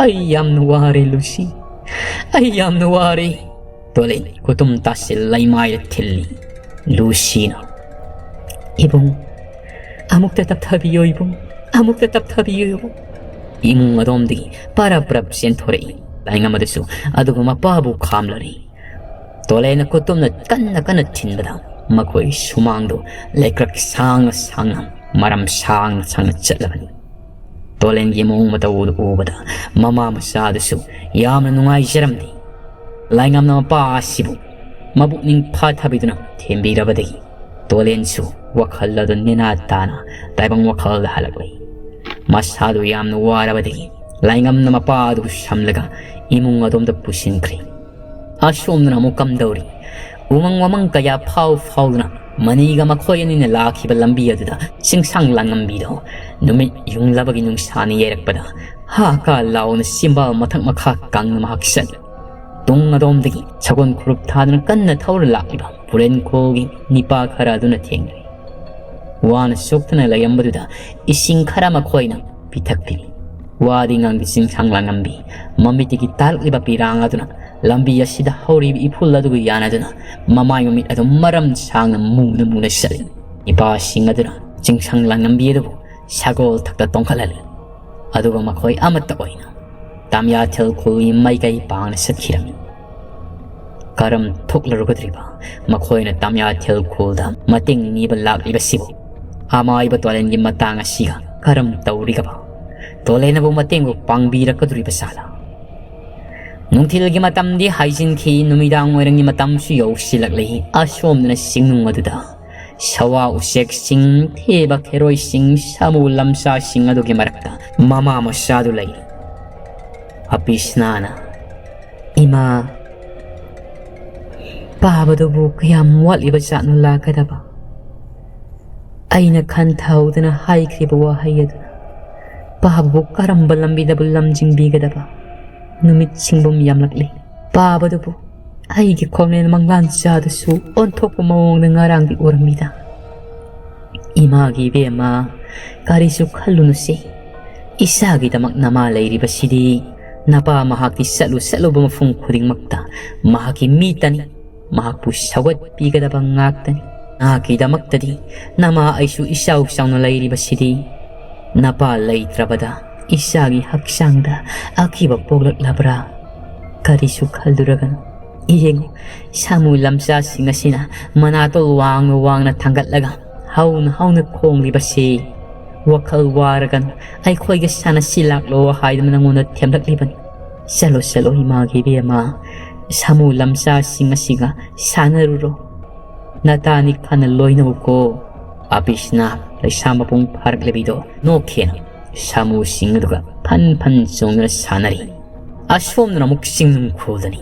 ꯑꯩ ꯌꯥꯝꯅ ꯋꯥꯔꯦ, ꯂꯨꯁꯤ꯫ ꯑꯩ ꯌꯥꯝꯅ ꯋꯥꯔꯦ꯫ ꯇꯣꯂꯦꯟ ꯈꯨꯇꯨꯝ ꯇꯥꯁꯤꯜ ꯂꯩꯃꯥꯏꯗ ꯊꯤꯜꯂꯤ꯫ ꯂꯨꯁꯤꯅ, "ꯏꯕꯨꯡ, ꯑꯃꯨꯛꯇ ꯇꯞꯊꯕꯤꯌꯨ ꯏꯕꯨꯡ, ꯑꯃꯨꯛꯇ ꯇꯞꯊꯕꯤꯌꯨ ꯏꯕꯨꯡ"꯫ ꯏꯃꯨꯡ ꯑꯗꯣꯝꯗꯒꯤ ꯄꯔꯞ ꯄꯔꯞ ꯆꯦꯟꯊꯣꯔꯛꯏ꯫ ꯂꯥꯏꯉꯝ ꯑꯗꯨꯁꯨ ꯑꯗꯨꯒ ꯃꯄꯥꯕꯨ ꯈꯥꯝꯂꯔꯤ꯫ ꯇꯣꯂꯦꯟꯅ ꯈꯨꯇꯨꯝꯅ ꯀꯟꯅ ꯀꯟꯅ ꯊꯤꯟꯕꯗ ꯃꯈꯣꯏ ꯁꯨꯃꯥꯡꯗꯨ ꯂꯩꯀ꯭ꯔꯛ ꯁꯥꯡꯅ ꯁꯥꯡꯅ, ꯃꯔꯝ ꯁꯥꯡꯅ ꯁꯥꯡꯅ ꯆꯠꯂꯕꯅꯤ꯫ ꯇꯣꯂꯦꯟꯒꯤ ꯃꯑꯣꯡ ꯃꯇꯧ ꯑꯗꯨ ꯎꯕꯗ ꯃꯃꯥ ꯃꯆꯥꯗꯨꯁꯨ ꯌꯥꯝꯅ ꯅꯨꯡꯉꯥꯏꯖꯔꯝꯗꯦ꯫ ꯂꯥꯏꯉꯝꯅ ꯃꯄꯥ ꯑꯁꯤꯕꯨ ꯃꯕꯨꯛꯅꯤꯡ ꯐꯥꯊꯕꯤꯗꯨꯅ ꯊꯦꯝꯕꯤꯔꯕꯗꯒꯤ ꯇꯣꯂꯦꯟꯁꯨ ꯋꯥꯈꯜ ꯑꯗꯨ ꯅꯦꯅꯥ ꯇꯥꯅ ꯇꯥꯏꯕꯪ ꯋꯥꯈꯜꯗ ꯍꯜꯂꯛꯂꯤ꯫ ꯃꯁꯥꯗꯨ ꯌꯥꯝꯅ ꯋꯥꯔꯕꯗꯒꯤ ꯂꯥꯏꯉꯝꯅ ꯃꯄꯥ ꯑꯗꯨꯕꯨ ꯁꯝꯂꯒ ꯏꯃꯨꯡ ꯑꯗꯣꯝꯗ ꯄꯨꯁꯤꯟꯈ꯭ꯔꯦ꯫ ꯑꯁꯣꯝꯗꯅ ꯑꯃꯨꯛ ꯀꯝꯗꯧꯔꯤ? ꯎꯃꯪ ꯋꯥꯃꯪ ꯀꯌꯥ ꯐꯥꯎ ꯐꯥꯎꯗꯨꯅ ꯃꯅꯤꯒ ꯃꯈꯣꯏ ꯑꯅꯤꯅ ꯂꯥꯛꯈꯤꯕ ꯂꯝꯕꯤ ꯑꯗꯨꯗ ꯆꯤꯡꯁꯥꯡ ꯂꯥꯡꯉꯝꯕꯤꯗꯣ ꯅꯨꯃꯤꯠ ꯌꯨꯡꯂꯕꯒꯤ ꯅꯨꯡꯁꯥꯅ ꯌꯩꯔꯛꯄꯗ ꯍꯥ ꯀꯥ ꯂꯥꯎꯅ ꯆꯤꯝꯕꯥꯜ ꯃꯊꯛ ꯃꯈꯥ ꯀꯪꯅ ꯃꯍꯥꯛ ꯆꯠꯂꯤ꯫ ꯇꯨꯡ ꯑꯗꯣꯝꯗꯒꯤ ꯁꯒꯣꯜ ꯈꯨꯔꯨꯞ ꯊꯥꯗꯨꯅ ꯀꯟꯅ ꯊꯧꯔ ꯂꯥꯛꯂꯤꯕ ꯄꯨꯔꯦꯟꯈꯣꯜꯒꯤ ꯅꯤꯄꯥ ꯈꯔ ꯑꯗꯨꯅ ꯊꯦꯡꯅꯔꯦ꯫ ꯋꯥꯅ ꯁꯣꯛꯇꯨꯅ ꯂꯩꯔꯝꯕꯗꯨꯗ ꯏꯁꯤꯡ ꯈꯔ ꯃꯈꯣꯏꯅ ꯄꯤꯊꯛꯄꯤꯔꯤ꯫ ꯋꯥꯗꯤ ꯉꯥꯡꯗꯦ ꯆꯤꯡꯁꯥꯡ ꯂꯥꯡꯉꯝꯕꯤ꯫ ꯃꯃꯤꯠꯇꯒꯤ ꯇꯥꯔꯛꯂꯤꯕ ꯄꯤꯔꯥꯡ ꯑꯗꯨꯅ ꯂꯝꯕꯤ ꯑꯁꯤꯗ ꯍꯧꯔꯤꯕ ꯏꯐꯨꯜ ꯑꯗꯨꯒ ꯌꯥꯅꯗꯨꯅ ꯃꯃꯥꯏ ꯃꯃꯤꯠ ꯑꯗꯨ ꯃꯔꯝ ꯁꯥꯡꯅ ꯃꯨꯅ ꯃꯨꯅ ꯆꯠꯂꯤ꯫ ꯅꯤꯄꯥꯁꯤꯡ ꯑꯗꯨꯅ ꯆꯤꯡꯁꯥꯡ ꯂꯥꯡꯉꯝꯕꯤ ꯑꯗꯨꯕꯨ ꯁꯒꯣꯜ ꯊꯛꯇ ꯇꯣꯡꯈꯠꯍꯜꯂꯤ꯫ ꯑꯗꯨꯒ ꯃꯈꯣꯏ ꯑꯃꯠꯇ ꯑꯣꯏꯅ ꯇꯥꯃꯤꯌꯥꯊꯦꯜ ꯈꯨꯜꯒꯤ ꯃꯥꯏꯀꯩ ꯄꯥꯡꯅ ꯆꯠꯈꯤꯔꯝꯃꯤ꯫ ꯀꯔꯝ ꯊꯣꯛꯂꯔꯨꯒꯗ꯭ꯔꯤꯕ? ꯃꯈꯣꯏꯅ ꯇꯥꯃꯤꯌꯥꯊꯦꯜ ꯈꯨꯜꯗ ꯃꯇꯦꯡ ꯅꯤꯕ ꯂꯥꯛꯂꯤꯕꯁꯤꯕꯨ ꯑꯃꯥꯏꯕ ꯇꯣꯂꯦꯟꯒꯤ ꯃꯇꯥꯡ ꯑꯁꯤꯒ ꯀꯔꯝ ꯇꯧꯔꯤꯒꯕ? ꯇꯣꯂꯦꯟꯅꯕꯨ ꯃꯇꯦꯡꯕꯨ ꯄꯥꯡꯕꯤꯔꯛꯀꯗꯣꯔꯤꯕ ꯖꯥꯠꯂꯥ? ꯅꯨꯡꯊꯤꯜꯒꯤ ꯃꯇꯝꯗꯤ ꯍꯥꯏꯖꯤꯟꯈꯤ, ꯅꯨꯃꯤꯗꯥꯡ ꯋꯥꯏꯔꯝꯒꯤ ꯃꯇꯝꯁꯨ ꯌꯧꯁꯤꯜꯂꯛꯂꯤ꯫ ꯑꯁꯣꯝꯗꯅ ꯆꯤꯡꯅꯨꯡ ꯑꯗꯨꯗ ꯁꯋꯥ ꯎꯆꯦꯛꯁꯤꯡ, ꯊꯦꯕ ꯈꯦꯔꯣꯏꯁꯤꯡ, ꯁꯥꯃꯨ ꯂꯝꯁꯥꯁꯤꯡ ꯑꯗꯨꯒꯤ ꯃꯔꯛꯇ ꯃꯃꯥ ꯃꯆꯥꯗꯨ ꯂꯩꯔꯤ꯫ ꯑꯄꯤꯁꯅꯥꯅ, "ꯏꯃꯥ, ꯄꯥꯕꯗꯨꯕꯨ ꯀꯌꯥꯝ ꯋꯥꯠꯂꯤꯕ ꯖꯥꯠꯅꯣ ꯂꯥꯛꯀꯗꯕ? ꯑꯩꯅ ꯈꯟꯊꯍꯧꯗꯅ ꯍꯥꯏꯈ꯭ꯔꯤꯕ ꯋꯥꯍꯩ ꯑꯗꯨꯅ ꯄꯥꯕꯕꯨ ꯀꯔꯝꯕ ꯂꯝꯕꯤꯗꯕꯨ ꯂꯝꯖꯤꯡꯕꯤꯒꯗꯕ? ꯅꯨꯃꯤꯠ ꯁꯤꯡꯕꯨꯝ ꯌꯥꯝꯂꯛꯂꯤ꯫ ꯄꯥꯕꯗꯨꯕꯨ ꯑꯩꯒꯤ ꯈꯣꯡꯅꯦꯟ ꯃꯪꯂꯥꯟ ꯆꯥꯗꯁꯨ ꯑꯣꯟꯊꯣꯛꯄ ꯃꯑꯣꯡꯗ ꯉꯔꯥꯡꯗꯤ ꯎꯔꯝꯃꯤꯗ꯫ ꯏꯃꯥꯒꯤ ꯏꯕꯦꯝꯃ, ꯀꯔꯤꯁꯨ ꯈꯜꯂꯨꯅꯨꯁꯦ꯫ ꯏꯆꯥꯒꯤꯗꯃꯛ ꯅꯃꯥ ꯂꯩꯔꯤꯕꯁꯤꯗꯤ, ꯅꯄꯥ ꯃꯍꯥꯛꯇꯤ ꯆꯠꯂꯨ ꯆꯠꯂꯨꯕ ꯃꯐꯝ ꯈꯨꯗꯤꯡꯃꯛꯇ ꯃꯍꯥꯛꯀꯤ ꯃꯤꯇꯅꯤ, ꯃꯍꯥꯛꯄꯨ ꯁꯧꯒꯠꯄꯤꯒꯗꯕ ꯉꯥꯛꯇꯅꯤ꯫ ꯅꯍꯥꯛꯀꯤꯗꯃꯛꯇꯗꯤ ꯅꯃꯥ ꯑꯩꯁꯨ ꯏꯆꯥꯎ ꯆꯥꯎꯅ ꯂꯩꯔꯤꯕꯁꯤꯗꯤ, ꯅꯄꯥ ꯂꯩꯇ꯭ꯔꯕꯗ ꯏꯆꯥꯒꯤ ꯍꯛꯆꯥꯡꯗ ꯑꯀꯤꯕ ꯄꯣꯛꯂꯛꯂꯕ꯭ꯔꯥ? ꯀꯔꯤꯁꯨ ꯈꯜꯂꯨꯔꯒꯅꯨ꯫ ꯌꯦꯡꯉꯨ, ꯁꯥꯃꯨ ꯂꯝꯆꯥꯁꯤꯡ ꯑꯁꯤꯅ ꯃꯅꯥꯇꯣꯜ ꯋꯥꯡꯅ ꯋꯥꯡꯅ ꯊꯥꯡꯒꯠꯂꯒ ꯍꯧꯅ ꯍꯧꯅ ꯈꯣꯡꯂꯤꯕꯁꯤ꯫ ꯋꯥꯈꯜ ꯋꯥꯔꯒꯅꯨ, ꯑꯩꯈꯣꯏꯒ ꯁꯥꯟꯅꯁꯤ ꯂꯥꯛꯂꯣ ꯍꯥꯏꯗꯨꯅ ꯅꯉꯣꯟꯗ ꯊꯦꯝꯂꯛꯂꯤꯕꯅꯤ꯫ ꯆꯠꯂꯣ, ꯆꯠꯂꯣ, ꯏꯃꯥꯒꯤ ꯏꯕꯦꯝꯃ, ꯁꯥꯃꯨ ꯂꯝꯆꯥꯁꯤꯡ ꯑꯁꯤꯒ ꯁꯥꯟꯅꯔꯨꯔꯣ꯫ ꯅꯇꯥꯅꯤ ꯈꯟꯅ ꯂꯣꯏꯅꯧꯀꯣ꯫" ꯑꯕꯤꯁꯅ ꯂꯩꯁꯥ ꯃꯄꯨꯡ ꯐꯥꯔꯛꯂꯕꯤꯗꯣ ꯅꯣꯛꯈꯤꯅ ꯁꯥꯃꯨꯁꯤꯡ ꯑꯗꯨꯒ ꯐꯟ ꯐꯟ ꯆꯣꯡꯗꯨꯅ ꯁꯥꯟꯅꯔꯤ꯫ ꯑꯁꯣꯝꯗꯅ ꯑꯃꯨꯛ ꯆꯤꯡꯅꯨꯡ ꯈꯨꯜꯗꯅꯤ꯫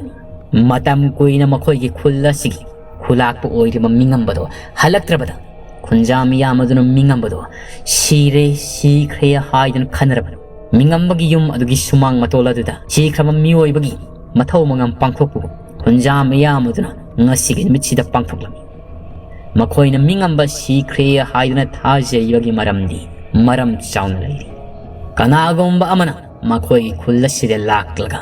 ꯃꯇꯝ ꯀꯨꯏꯅ ꯃꯈꯣꯏꯒꯤ ꯈꯨꯜ ꯑꯁꯤꯒꯤ ꯈꯨꯂꯥꯛꯄ ꯑꯣꯏꯔꯤꯕ ꯃꯤꯉꯝꯕꯗꯣ ꯍꯜꯂꯛꯇ꯭ꯔꯕꯗ, ꯈꯨꯟꯖꯥ ꯃꯤꯌꯥꯝ ꯑꯗꯨꯅ ꯃꯤꯉꯝꯕꯗꯣ ꯁꯤꯔꯦ, ꯁꯤꯈ꯭ꯔꯦ ꯍꯥꯏꯗꯨꯅ ꯈꯟꯅꯔꯕꯅꯤ꯫ ꯃꯤꯉꯝꯕꯒꯤ ꯌꯨꯝ ꯑꯗꯨꯒꯤ ꯁꯨꯃꯥꯡ ꯃꯇꯣꯜ ꯑꯗꯨꯗ ꯁꯤꯈ꯭ꯔꯕ ꯃꯤꯑꯣꯏꯕꯒꯤ ꯃꯊꯧ ꯃꯉꯝ ꯄꯥꯡꯊꯣꯛꯄꯕꯨ ꯈꯨꯟꯖꯥ ꯃꯤꯌꯥꯝ ꯑꯗꯨꯅ ꯉꯁꯤꯒꯤ ꯅꯨꯃꯤꯠꯁꯤꯗ ꯄꯥꯡꯊꯣꯛꯂꯝꯃꯤ꯫ ꯃꯈꯣꯏꯅ ꯃꯤꯉꯝꯕ ꯁꯤꯈ꯭ꯔꯦ ꯍꯥꯏꯗꯨꯅ ꯊꯥꯖꯔꯤꯕꯒꯤ ꯃꯔꯝꯗꯤ ꯃꯔꯝ ꯆꯥꯎꯅ ꯂꯩꯔꯤ꯫ ꯀꯅꯥꯒꯨꯝꯕ ꯑꯃꯅ ꯃꯈꯣꯏꯒꯤ ꯈꯨꯜ ꯑꯁꯤꯗ ꯂꯥꯛꯂꯒ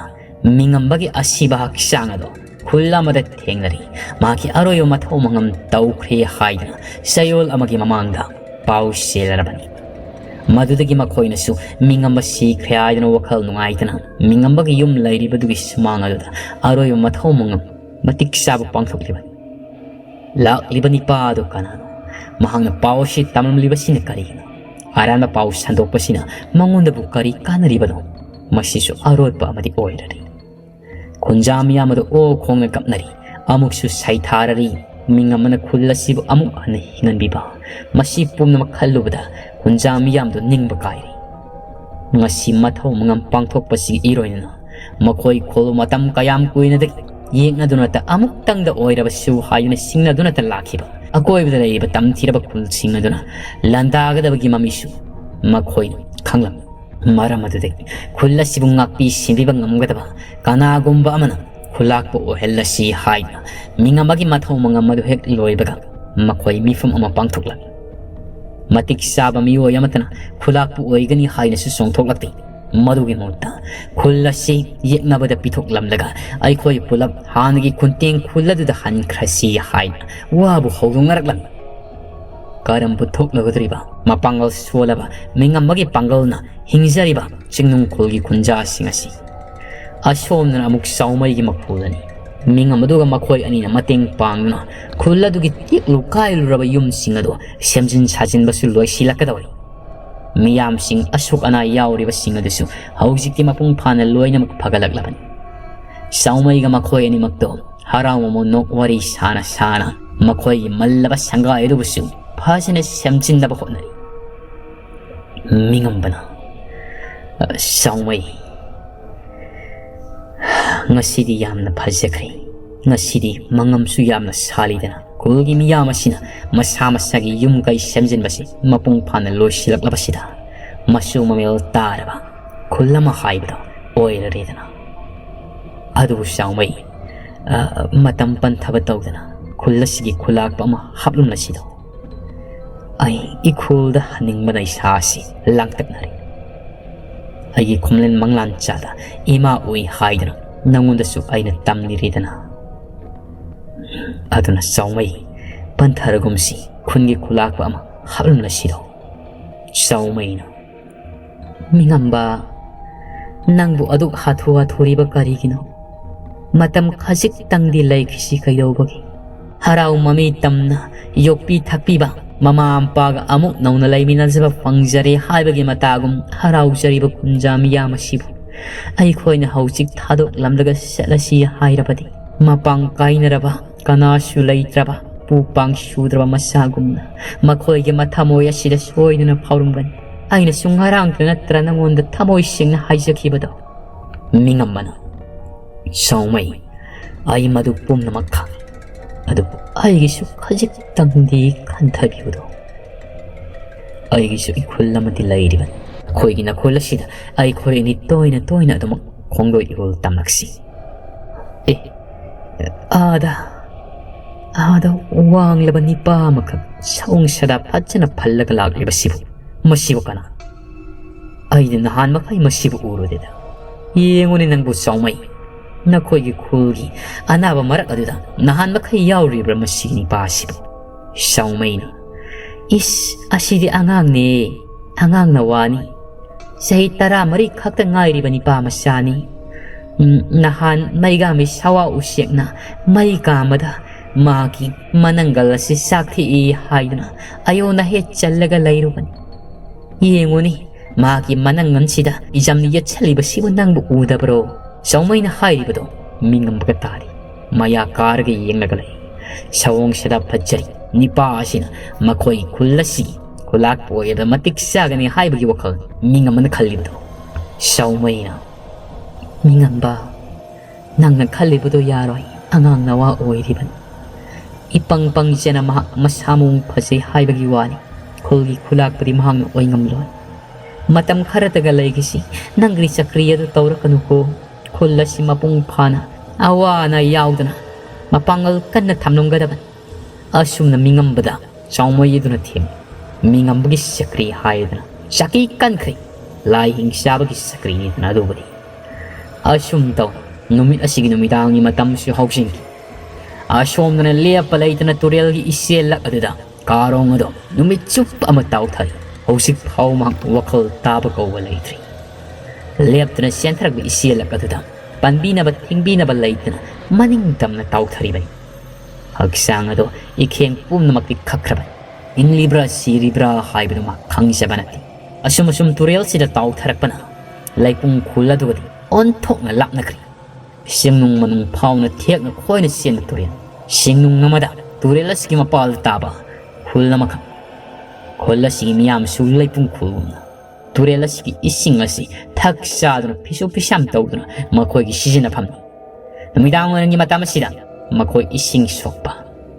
ꯃꯤꯉꯝꯕꯒꯤ ꯑꯁꯤꯕ ꯍꯛꯆꯥꯡ ꯑꯗꯨ ꯈꯨꯜ ꯑꯃꯗ ꯊꯦꯡꯅꯔꯤ, ꯃꯍꯥꯛꯀꯤ ꯑꯔꯣꯏꯕ ꯃꯊꯧ ꯃꯉꯝ ꯇꯧꯈ꯭ꯔꯦ ꯍꯥꯏꯗꯨꯅ ꯆꯌꯣꯜ ꯑꯃꯒꯤ ꯃꯃꯥꯡꯗ ꯄꯥꯎ ꯆꯦꯜꯂꯔꯕꯅꯤ꯫ ꯃꯗꯨꯗꯒꯤ ꯃꯈꯣꯏꯅꯁꯨ ꯃꯤꯉꯝꯕ ꯁꯤꯈ꯭ꯔꯦ ꯍꯥꯏꯗꯨꯅ ꯋꯥꯈꯜ ꯅꯨꯡꯉꯥꯏꯇꯅ ꯃꯤꯉꯝꯕꯒꯤ ꯌꯨꯝ ꯂꯩꯔꯤꯕꯗꯨꯒꯤ ꯁꯨꯃꯥꯡ ꯑꯗꯨꯗ ꯑꯔꯣꯏꯕ ꯃꯊꯧ ꯃꯉꯝ ꯃꯇꯤꯛ ꯆꯥꯕ ꯄꯥꯡꯊꯣꯛꯂꯤꯕꯅꯤ꯫ ꯂꯥꯛꯂꯤꯕ ꯅꯤꯄꯥ ꯑꯗꯨ ꯀꯅꯥꯅꯣ? ꯃꯍꯥꯛꯅ ꯄꯥꯎ ꯑꯁꯤ ꯇꯝꯂꯝꯂꯤꯕꯁꯤꯅ ꯀꯔꯤꯒꯤꯅꯣ? ꯑꯔꯥꯟꯕ ꯄꯥꯎ ꯁꯟꯗꯣꯛꯄꯁꯤꯅ ꯃꯉꯣꯟꯗꯕꯨ ꯀꯔꯤ ꯀꯥꯟꯅꯔꯤꯕꯅꯣ? ꯃꯁꯤꯁꯨ ꯑꯔꯣꯠꯄ ꯑꯃꯗꯤ ꯑꯣꯏꯔꯔꯤ꯫ ꯈꯨꯟꯖꯥ ꯃꯤꯌꯥꯝ ꯑꯗꯨ ꯑꯣ ꯈꯣꯡꯅ ꯀꯞꯅꯔꯤ꯫ ꯑꯃꯨꯛꯁꯨ ꯁꯩꯊꯥꯔꯔꯤ꯫ ꯃꯤꯡ ꯑꯃꯅ ꯈꯨꯜ ꯑꯁꯤꯕꯨ ꯑꯃꯨꯛ ꯍꯟꯅ ꯍꯤꯡꯍꯟꯕꯤꯕ꯫ ꯃꯁꯤ ꯄꯨꯝꯅꯃꯛ ꯈꯜꯂꯨꯕꯗ ꯈꯨꯟꯖꯥ ꯃꯤꯌꯥꯝꯗꯨ ꯅꯤꯡꯕ ꯀꯥꯏꯔꯤ꯫ ꯉꯁꯤ ꯃꯊꯧ ꯃꯉꯝ ꯄꯥꯡꯊꯣꯛꯄꯁꯤꯒꯤ ꯏꯔꯣꯏꯅꯅ ꯃꯈꯣꯏ ꯈꯨꯜ ꯃꯇꯝ ꯀꯌꯥꯝ ꯀꯨꯏꯅꯗꯒꯤ ꯌꯦꯛꯅꯗꯨꯅꯇ ꯑꯃꯨꯛꯇꯪꯗ ꯑꯣꯏꯔꯕꯁꯨ ꯍꯥꯏꯗꯨꯅ ꯁꯤꯡꯅꯗꯨꯅꯇ ꯂꯥꯛꯈꯤꯕ ꯑꯀꯣꯏꯕꯗ ꯂꯩꯔꯤꯕ ꯇꯝꯊꯤꯔꯕ ꯈꯨꯜꯁꯤꯡ ꯑꯗꯨꯅ ꯂꯥꯟꯗꯥꯒꯗꯕꯒꯤ ꯃꯃꯤꯁꯨ ꯃꯈꯣꯏꯅ ꯈꯪꯂꯝꯃꯤ꯫ ꯃꯔꯝ ꯑꯗꯨꯗꯒꯤ ꯈꯨꯜ ꯑꯁꯤꯕꯨ ꯉꯥꯛꯄꯤ ꯁꯦꯟꯕꯤꯕ ꯉꯝꯒꯗꯕ ꯀꯅꯥꯒꯨꯝꯕ ꯑꯃꯅ ꯈꯨꯂꯥꯛꯄ ꯑꯣꯏꯍꯜꯂꯁꯤ ꯍꯥꯏꯗꯨꯅ ꯃꯤꯡ ꯑꯃꯒꯤ ꯃꯊꯧ ꯃꯉꯝ ꯑꯗꯨ ꯍꯦꯛ ꯂꯣꯏꯕꯒ ꯃꯈꯣꯏ ꯃꯤꯐꯝ ꯑꯃ ꯄꯥꯡꯊꯣꯛꯂꯛꯏ꯫ ꯃꯇꯤꯛ ꯆꯥꯕ ꯃꯤꯑꯣꯏ ꯑꯃꯠꯇꯅ ꯈꯨꯂꯥꯛꯄ ꯑꯣꯏꯒꯅꯤ ꯍꯥꯏꯅꯁꯨ ꯆꯣꯡꯊꯣꯛꯂꯛꯇꯦ꯫ ꯃꯗꯨꯒꯤ ꯃꯍꯨꯠꯇ ꯈꯨꯜ ꯑꯁꯤ ꯌꯦꯛꯅꯕꯗ ꯄꯤꯊꯣꯛꯂꯝꯂꯒ ꯑꯩꯈꯣꯏ ꯄꯨꯂꯞ ꯍꯥꯟꯅꯒꯤ ꯈꯨꯟꯇꯦꯡ ꯈꯨꯜ ꯑꯗꯨꯗ ꯍꯟꯈ꯭ꯔꯁꯤ ꯍꯥꯏꯅ ꯋꯥꯕꯨ ꯍꯧꯗꯣꯛꯅꯔꯛꯂꯝꯃꯤ꯫ ꯀꯔꯝꯕ ꯊꯣꯛꯂꯒꯗꯧꯔꯤꯕ ꯃꯄꯥꯡꯒꯜ ꯁꯣꯜꯂꯕ ꯃꯤꯉꯝꯕꯒꯤ ꯄꯥꯡꯒꯜꯅ ꯍꯤꯡꯖꯔꯤꯕ ꯆꯤꯡꯅꯨꯡ ꯈꯨꯜꯒꯤ ꯈꯨꯟꯖꯥꯁꯤꯡ ꯑꯁꯤ? ꯑꯁꯣꯝꯗꯅ ꯑꯃꯨꯛ ꯆꯥꯎꯃꯩꯒꯤ ꯃꯈꯨꯜꯗꯅꯤ꯫ ꯃꯤꯉꯝ ꯑꯗꯨꯒ ꯃꯈꯣꯏ ꯑꯅꯤꯅ ꯃꯇꯦꯡ ꯄꯥꯡꯗꯨꯅ ꯈꯨꯜ ꯑꯗꯨꯒꯤ ꯇꯦꯛꯂꯨ ꯀꯥꯏꯂꯨꯔꯕ ꯌꯨꯝꯁꯤꯡ ꯑꯗꯨ ꯁꯦꯝꯖꯤꯟ ꯁꯥꯖꯤꯟꯕꯁꯨ ꯂꯣꯏꯁꯤꯜꯂꯛꯀꯗꯧꯔꯤ꯫ ꯃꯤꯌꯥꯝꯁꯤꯡ ꯑꯁꯣꯛ ꯑꯅꯥ ꯌꯥꯎꯔꯤꯕꯁꯤꯡ ꯑꯗꯨꯁꯨ ꯍꯧꯖꯤꯛꯇꯤ ꯃꯄꯨꯡ ꯐꯥꯅ ꯂꯣꯏꯅꯃꯛ ꯐꯒꯠꯂꯛꯂꯕꯅꯤ꯫ ꯆꯥꯎꯃꯩꯒ ꯃꯈꯣꯏ ꯑꯅꯤꯃꯛꯇꯣ ꯍꯔꯥꯎ ꯃꯃꯣꯟ ꯅꯣꯛ ꯋꯥꯔꯤ ꯁꯥꯅ ꯁꯥꯅ ꯃꯈꯣꯏꯒꯤ ꯃꯜꯂꯕ ꯁꯪꯒꯥꯏ ꯑꯗꯨꯕꯨꯁꯨ ꯐꯖꯅ ꯁꯦꯝꯖꯤꯟꯅꯕ ꯍꯣꯠꯅꯔꯤ꯫ ꯃꯤꯉꯝꯕꯅ, "ꯑ, ꯆꯥꯎꯃꯩ, ꯉꯁꯤꯗꯤ ꯌꯥꯝꯅ ꯐꯖꯈ꯭ꯔꯦ꯫ ꯉꯁꯤꯗꯤ ꯃꯉꯝꯁꯨ ꯌꯥꯝꯅ ꯁꯥꯠꯂꯤꯗꯅ, ꯈꯨꯜꯒꯤ ꯃꯤꯌꯥꯝ ꯑꯁꯤꯅ ꯃꯁꯥ ꯃꯁꯥꯒꯤ ꯌꯨꯝ ꯀꯩ ꯁꯦꯝꯖꯤꯟꯕꯁꯤ ꯃꯄꯨꯡ ꯐꯥꯅ ꯂꯣꯏꯁꯤꯜꯂꯛꯂꯕꯁꯤꯗ ꯃꯆꯨ ꯃꯃꯦꯜ ꯇꯥꯔꯕ ꯈꯨꯜ ꯑꯃ ꯍꯥꯏꯕꯗꯣ ꯑꯣꯏꯔꯔꯦꯗꯅ꯫ ꯑꯗꯨꯕꯨ ꯆꯥꯎꯃꯩ, ꯑ, ꯃꯇꯝ ꯄꯟꯊꯕ ꯇꯧꯗꯅ ꯈꯨꯜ ꯑꯁꯤꯒꯤ ꯈꯨꯂꯥꯛꯄ ꯑꯃ ꯍꯥꯞꯂꯝꯂꯁꯤꯗꯣ꯫ ꯑꯩ ꯏꯈꯨꯜꯗ ꯍꯟꯅꯤꯡꯕꯅ ꯏꯁꯥꯁꯤ ꯂꯥꯡꯇꯛꯅꯔꯦ꯫ ꯑꯩꯒꯤ ꯈꯣꯝꯂꯦꯟ ꯃꯪꯂꯥꯟ ꯆꯥꯗ ꯏꯃꯥ ꯎꯏ ꯍꯥꯏꯗꯨꯅ ꯅꯪꯉꯣꯟꯗꯁꯨ ꯑꯩꯅ ꯇꯝꯂꯤꯔꯦꯗꯅ꯫ ꯑꯗꯨꯅ ꯆꯥꯎꯃꯩ, ꯄꯟꯊꯔꯒꯨꯝꯁꯤ, ꯈꯨꯟꯒꯤ ꯈꯨꯂꯥꯛꯄ ꯑꯃ ꯍꯥꯞꯂꯝꯂꯁꯤꯗꯣ꯫" ꯆꯥꯎꯃꯩꯅ, "ꯃꯤꯉꯝꯕ, ꯅꯪꯕꯨ ꯑꯗꯨꯛ ꯍꯥꯊꯨ ꯍꯥꯊꯨꯔꯤꯕ ꯀꯔꯤꯒꯤꯅꯣ? ꯃꯇꯝ ꯈꯖꯤꯛꯇꯪꯗꯤ ꯂꯩꯈꯤꯁꯤ ꯀꯩꯗꯧꯕꯒꯤ? ꯍꯔꯥꯎ ꯃꯃꯤ ꯇꯝꯅ ꯌꯣꯛꯄꯤ ꯊꯥꯛꯄꯤꯕ ꯃꯃꯥ ꯃꯄꯥꯒ ꯑꯃꯨꯛ ꯅꯧꯅ ꯂꯩꯃꯤꯟꯅꯖꯕ ꯐꯪꯖꯔꯦ ꯍꯥꯏꯕꯒꯤ ꯃꯇꯥꯒꯨꯝ ꯍꯔꯥꯎꯖꯔꯤꯕ ꯀꯨꯟꯖꯥ ꯃꯤꯌꯥꯝ ꯑꯁꯤꯕꯨ ꯑꯩꯈꯣꯏꯅ ꯍꯧꯖꯤꯛ ꯊꯥꯗꯣꯛꯂꯝꯂꯒ ꯆꯠꯂꯁꯤ ꯍꯥꯏꯔꯕꯗꯤ, ꯃꯄꯥꯡ ꯀꯥꯏꯅꯔꯕ, ꯀꯅꯥꯁꯨ ꯂꯩꯇ꯭ꯔꯕ, ꯄꯨ ꯄꯥꯡ ꯁꯨꯗ꯭ꯔꯕ ꯃꯆꯥꯒꯨꯝꯅ ꯃꯈꯣꯏꯒꯤ ꯃꯊꯃꯣꯏ ꯑꯁꯤꯗ ꯁꯣꯏꯗꯨꯅ ꯐꯥꯎꯔꯝꯒꯅꯤ꯫ ꯑꯩꯅꯁꯨ ꯉꯔꯥꯡꯇ ꯅꯠꯇ꯭ꯔ ꯅꯉꯣꯟꯗ ꯊꯃꯣꯏ ꯁꯦꯡꯅ ꯍꯥꯏꯖꯈꯤꯕꯗꯣ꯫ ꯃꯤꯉꯝꯕꯅ, ꯁꯥꯎꯃꯩ, ꯑꯩ ꯃꯗꯨ ꯄꯨꯝꯅꯃꯛ ꯈꯪꯏ꯫ ꯑꯗꯨꯕꯨ ꯑꯩꯒꯤꯁꯨ ꯈꯖꯤꯛꯇꯪꯗꯤ ꯈꯟꯊꯕꯤꯌꯨꯗꯣ꯫ ꯑꯩꯒꯤꯁꯨ ꯏꯈꯨꯜ ꯑꯃꯗꯤ ꯂꯩꯔꯤꯕꯅꯤ꯫ ꯑꯩꯈꯣꯏꯒꯤ ꯅꯈꯨꯜ ꯑꯁꯤꯗ ꯑꯩꯈꯣꯏ ꯑꯅꯤ ꯇꯣꯏꯅ ꯇꯣꯏꯅ ꯑꯗꯨꯃꯛ ꯈꯣꯡꯂꯣꯏ ꯏꯍꯨꯜ ꯇꯝꯂꯛꯁꯤ꯫ ꯑꯦ, ꯑꯥꯗ, ꯑꯥꯗ ꯋꯥꯡꯂꯕ ꯅꯤꯄꯥ ꯑꯃꯈꯛ ꯁꯑꯣꯡ ꯁꯥꯗꯥ ꯐꯖꯅ ꯐꯜꯂꯒ ꯂꯥꯛꯂꯤꯕꯁꯤꯕꯨ, ꯃꯁꯤꯕꯨ ꯀꯅꯥ? ꯑꯩꯗꯤ ꯅꯍꯥꯟ ꯃꯈꯩ ꯃꯁꯤꯕꯨ ꯎꯔꯨꯗꯦꯗ꯫ ꯌꯦꯡꯉꯨꯅꯦ ꯅꯪꯕꯨ ꯆꯥꯎꯃꯩ, ꯅꯈꯣꯏꯒꯤ ꯈꯨꯜꯒꯤ ꯑꯅꯥꯕ ꯃꯔꯛ ꯑꯗꯨꯗ ꯅꯍꯥꯟ ꯃꯈꯩ ꯌꯥꯎꯔꯤꯕ꯭ꯔꯥ ꯃꯁꯤꯒꯤ ꯅꯤꯄꯥ ꯑꯁꯤꯕꯨ? ꯆꯥꯎꯃꯩꯅ, ꯏꯁ, ꯑꯁꯤꯗꯤ ꯑꯉꯥꯡꯅꯦ, ꯑꯉꯥꯡꯅ ꯋꯥꯅꯤ꯫ ꯆꯍꯤ ꯇꯔꯥꯃꯔꯤ ꯈꯛꯇ ꯉꯥꯏꯔꯤꯕ ꯅꯤꯄꯥ ꯃꯆꯥꯅꯤ꯫ ꯎꯝ, ꯅꯍꯥꯟ ꯃꯩꯒꯥꯃꯤ ꯁꯋꯥ ꯎꯆꯦꯛꯅ ꯃꯩ ꯀꯥꯝꯕꯗ ꯃꯥꯒꯤ ꯃꯅꯪꯒꯜ ꯑꯁꯤ ꯆꯥꯛꯊꯦꯛꯏ ꯍꯥꯏꯗꯨꯅ ꯑꯌꯣꯟ ꯑꯍꯦ ꯆꯜꯂꯒ ꯂꯩꯔꯨꯕꯅꯤ꯫ ꯌꯦꯡꯉꯨꯅꯤ, ꯃꯥꯒꯤ ꯃꯅꯪꯒꯜꯁꯤꯗ ꯏꯖꯝ ꯌꯦꯠꯁꯜꯂꯤꯕꯁꯤꯕꯨ ꯅꯪꯕꯨ ꯎꯗꯕ꯭ꯔꯣ? ꯆꯥꯎꯃꯩꯅ ꯍꯥꯏꯔꯤꯕꯗꯣ ꯃꯤꯉꯝꯕꯒ ꯇꯥꯔꯤ꯫ ꯃꯌꯥ ꯀꯥꯔꯒ ꯌꯦꯡꯂꯒ ꯂꯩ꯫ ꯁꯑꯣꯡ ꯁꯥꯗꯥ ꯐꯖꯔꯤ꯫ ꯅꯤꯄꯥ ꯑꯁꯤꯅ ꯃꯈꯣꯏꯒꯤ ꯈꯨꯜ ꯑꯁꯤꯒꯤ ꯈꯨꯂꯥꯛꯄ ꯑꯣꯏꯕ ꯃꯇꯤꯛ ꯆꯥꯒꯅꯤ ꯍꯥꯏꯕꯒꯤ ꯋꯥꯈꯜ ꯃꯤꯉꯝꯕꯅ ꯈꯜꯂꯤꯕꯗꯣ꯫ ꯆꯥꯎꯃꯩꯅ, ꯃꯤꯉꯝꯕ, ꯅꯪꯅ ꯈꯜꯂꯤꯕꯗꯨ ꯌꯥꯔꯣꯏ, ꯑꯉꯥꯡ ꯅꯋꯥ ꯑꯣꯏꯔꯤꯕꯅꯤ꯫ ꯏꯄꯪ ꯄꯪꯖꯅ ꯃꯍꯥꯛ ꯃꯁꯥ ꯃꯎ ꯐꯖꯩ ꯍꯥꯏꯕꯒꯤ ꯋꯥꯅꯤ, ꯈꯨꯜꯒꯤ ꯈꯨꯂꯥꯛꯄꯗꯤ ꯃꯍꯥꯛꯅ ꯑꯣꯏ ꯉꯝꯂꯣꯏ꯫ ꯃꯇꯝ ꯈꯔꯇꯒ ꯂꯩꯈꯤꯁꯤ, ꯅꯪꯒꯤ ꯆꯀ꯭ꯔꯤ ꯑꯗꯨ ꯇꯧꯔꯛꯀꯅꯨꯀꯣ꯫ ꯈꯨꯜ ꯑꯁꯤ ꯃꯄꯨꯡ ꯐꯥꯅ ꯑꯋꯥ ꯑꯅꯥ ꯌꯥꯎꯗꯅ ꯃꯄꯥꯡꯒꯜ ꯀꯟꯅ ꯊꯝꯂꯝꯒꯗꯕꯅꯤ꯫ ꯑꯁꯨꯝꯅ ꯃꯤꯉꯝꯕꯗ ꯆꯥꯎꯃꯩ ꯑꯗꯨꯅ ꯊꯦꯝꯃꯤ꯫ ꯃꯤꯉꯝꯕꯒꯤ ꯆꯀ꯭ꯔꯤ ꯍꯥꯏꯗꯅ ꯆꯀꯤ ꯀꯟꯈ꯭ꯔꯦ꯫ ꯂꯥꯏ ꯍꯤꯡꯆꯥꯕꯒꯤ ꯆꯀ꯭ꯔꯤꯅꯤꯗꯅ ꯑꯗꯨꯕꯨꯗꯤ꯫ ꯑꯁꯨꯝ ꯇꯧ, ꯅꯨꯃꯤꯠ ꯑꯁꯤꯒꯤ ꯅꯨꯃꯤꯗꯥꯡꯒꯤ ꯃꯇꯝꯁꯨ ꯍꯧꯖꯤꯟꯈꯤ꯫ ꯑꯁꯣꯝꯗꯅ ꯂꯦꯞꯄ ꯂꯩꯇꯅ ꯇꯨꯔꯦꯜꯒꯤ ꯏꯆꯦꯜꯂꯛ ꯑꯗꯨꯗ ꯀꯥꯔꯣꯡ ꯑꯗꯣ ꯅꯨꯃꯤꯠ ꯆꯨꯞꯄ ꯑꯃ ꯇꯥꯎꯊꯔꯤ꯫ ꯍꯧꯖꯤꯛ ꯐꯥꯎ ꯃꯍꯥꯛ ꯋꯥꯈꯜ ꯇꯥꯕ ꯀꯧꯕ ꯂꯩꯇ꯭ꯔꯤ꯫ ꯂꯦꯞꯇꯅ ꯆꯦꯟꯊꯔꯛꯄ ꯏꯆꯦꯜꯂꯛ ꯑꯗꯨꯗ ꯄꯟꯕꯤꯅꯕ ꯊꯤꯡꯕꯤꯅꯕ ꯂꯩꯇꯅ ꯃꯅꯤꯡ ꯇꯝꯅ ꯇꯥꯎꯊꯔꯤꯕꯅꯤ꯫ ꯍꯛꯆꯥꯡ ꯑꯗꯣ ꯏꯈꯦꯡ ꯄꯨꯝꯅꯃꯛꯇꯤ ꯈꯛꯈ꯭ꯔꯕꯅꯤ꯫ ꯍꯤꯡꯂꯤꯕ꯭ꯔꯥ ꯁꯤꯔꯤꯕ꯭ꯔꯥ ꯍꯥꯏꯕꯗꯨ ꯃꯥ ꯈꯪꯖꯕ ꯅꯠꯇꯦ꯫ ꯑꯁꯨꯝ ꯑꯁꯨꯝ ꯇꯨꯔꯦꯜꯁꯤꯗ ꯇꯥꯎꯊꯔꯛꯄꯅ ꯂꯩꯄꯨꯡ ꯈꯨꯜ ꯑꯗꯨꯒꯗꯤ ꯑꯣꯟꯊꯣꯛꯅ ꯂꯥꯞꯅꯈ꯭ꯔꯦ꯫ ꯆꯤꯡꯅꯨꯡ ꯃꯅꯨꯡ ꯐꯥꯎꯅ ꯊꯦꯛꯅ ꯈꯣꯏꯅ ꯆꯦꯟꯕ ꯇꯨꯔꯦꯜ, ꯆꯤꯡꯅꯨꯡ ꯑꯃꯗ ꯇꯨꯔꯦꯜ ꯑꯁꯤꯒꯤ ꯃꯄꯥꯜꯗ ꯇꯥꯕ ꯈꯨꯜ ꯑꯃꯈꯛ꯫ ꯈꯨꯜ ꯑꯁꯤꯒꯤ ꯃꯤꯌꯥꯝꯁꯨ ꯂꯩꯄꯨꯡ ꯈꯨꯜꯒꯨꯝꯅ ꯇꯨꯔꯦꯜ ꯑꯁꯤꯒꯤ ꯏꯁꯤꯡ ꯑꯁꯤ ꯊꯛ ꯆꯥꯗꯨꯅ ꯐꯤꯁꯨ ꯐꯤꯁꯥꯝ ꯇꯧꯗꯨꯅ ꯃꯈꯣꯏꯒꯤ ꯁꯤꯖꯤꯟꯅꯐꯝꯅꯤ꯫ ꯅꯨꯃꯤꯗꯥꯡ ꯋꯥꯏꯔꯝꯒꯤ ꯃꯇꯝ ꯑꯁꯤꯗ ꯃꯈꯣꯏ ꯏꯁꯤꯡ ꯁꯣꯛꯄ,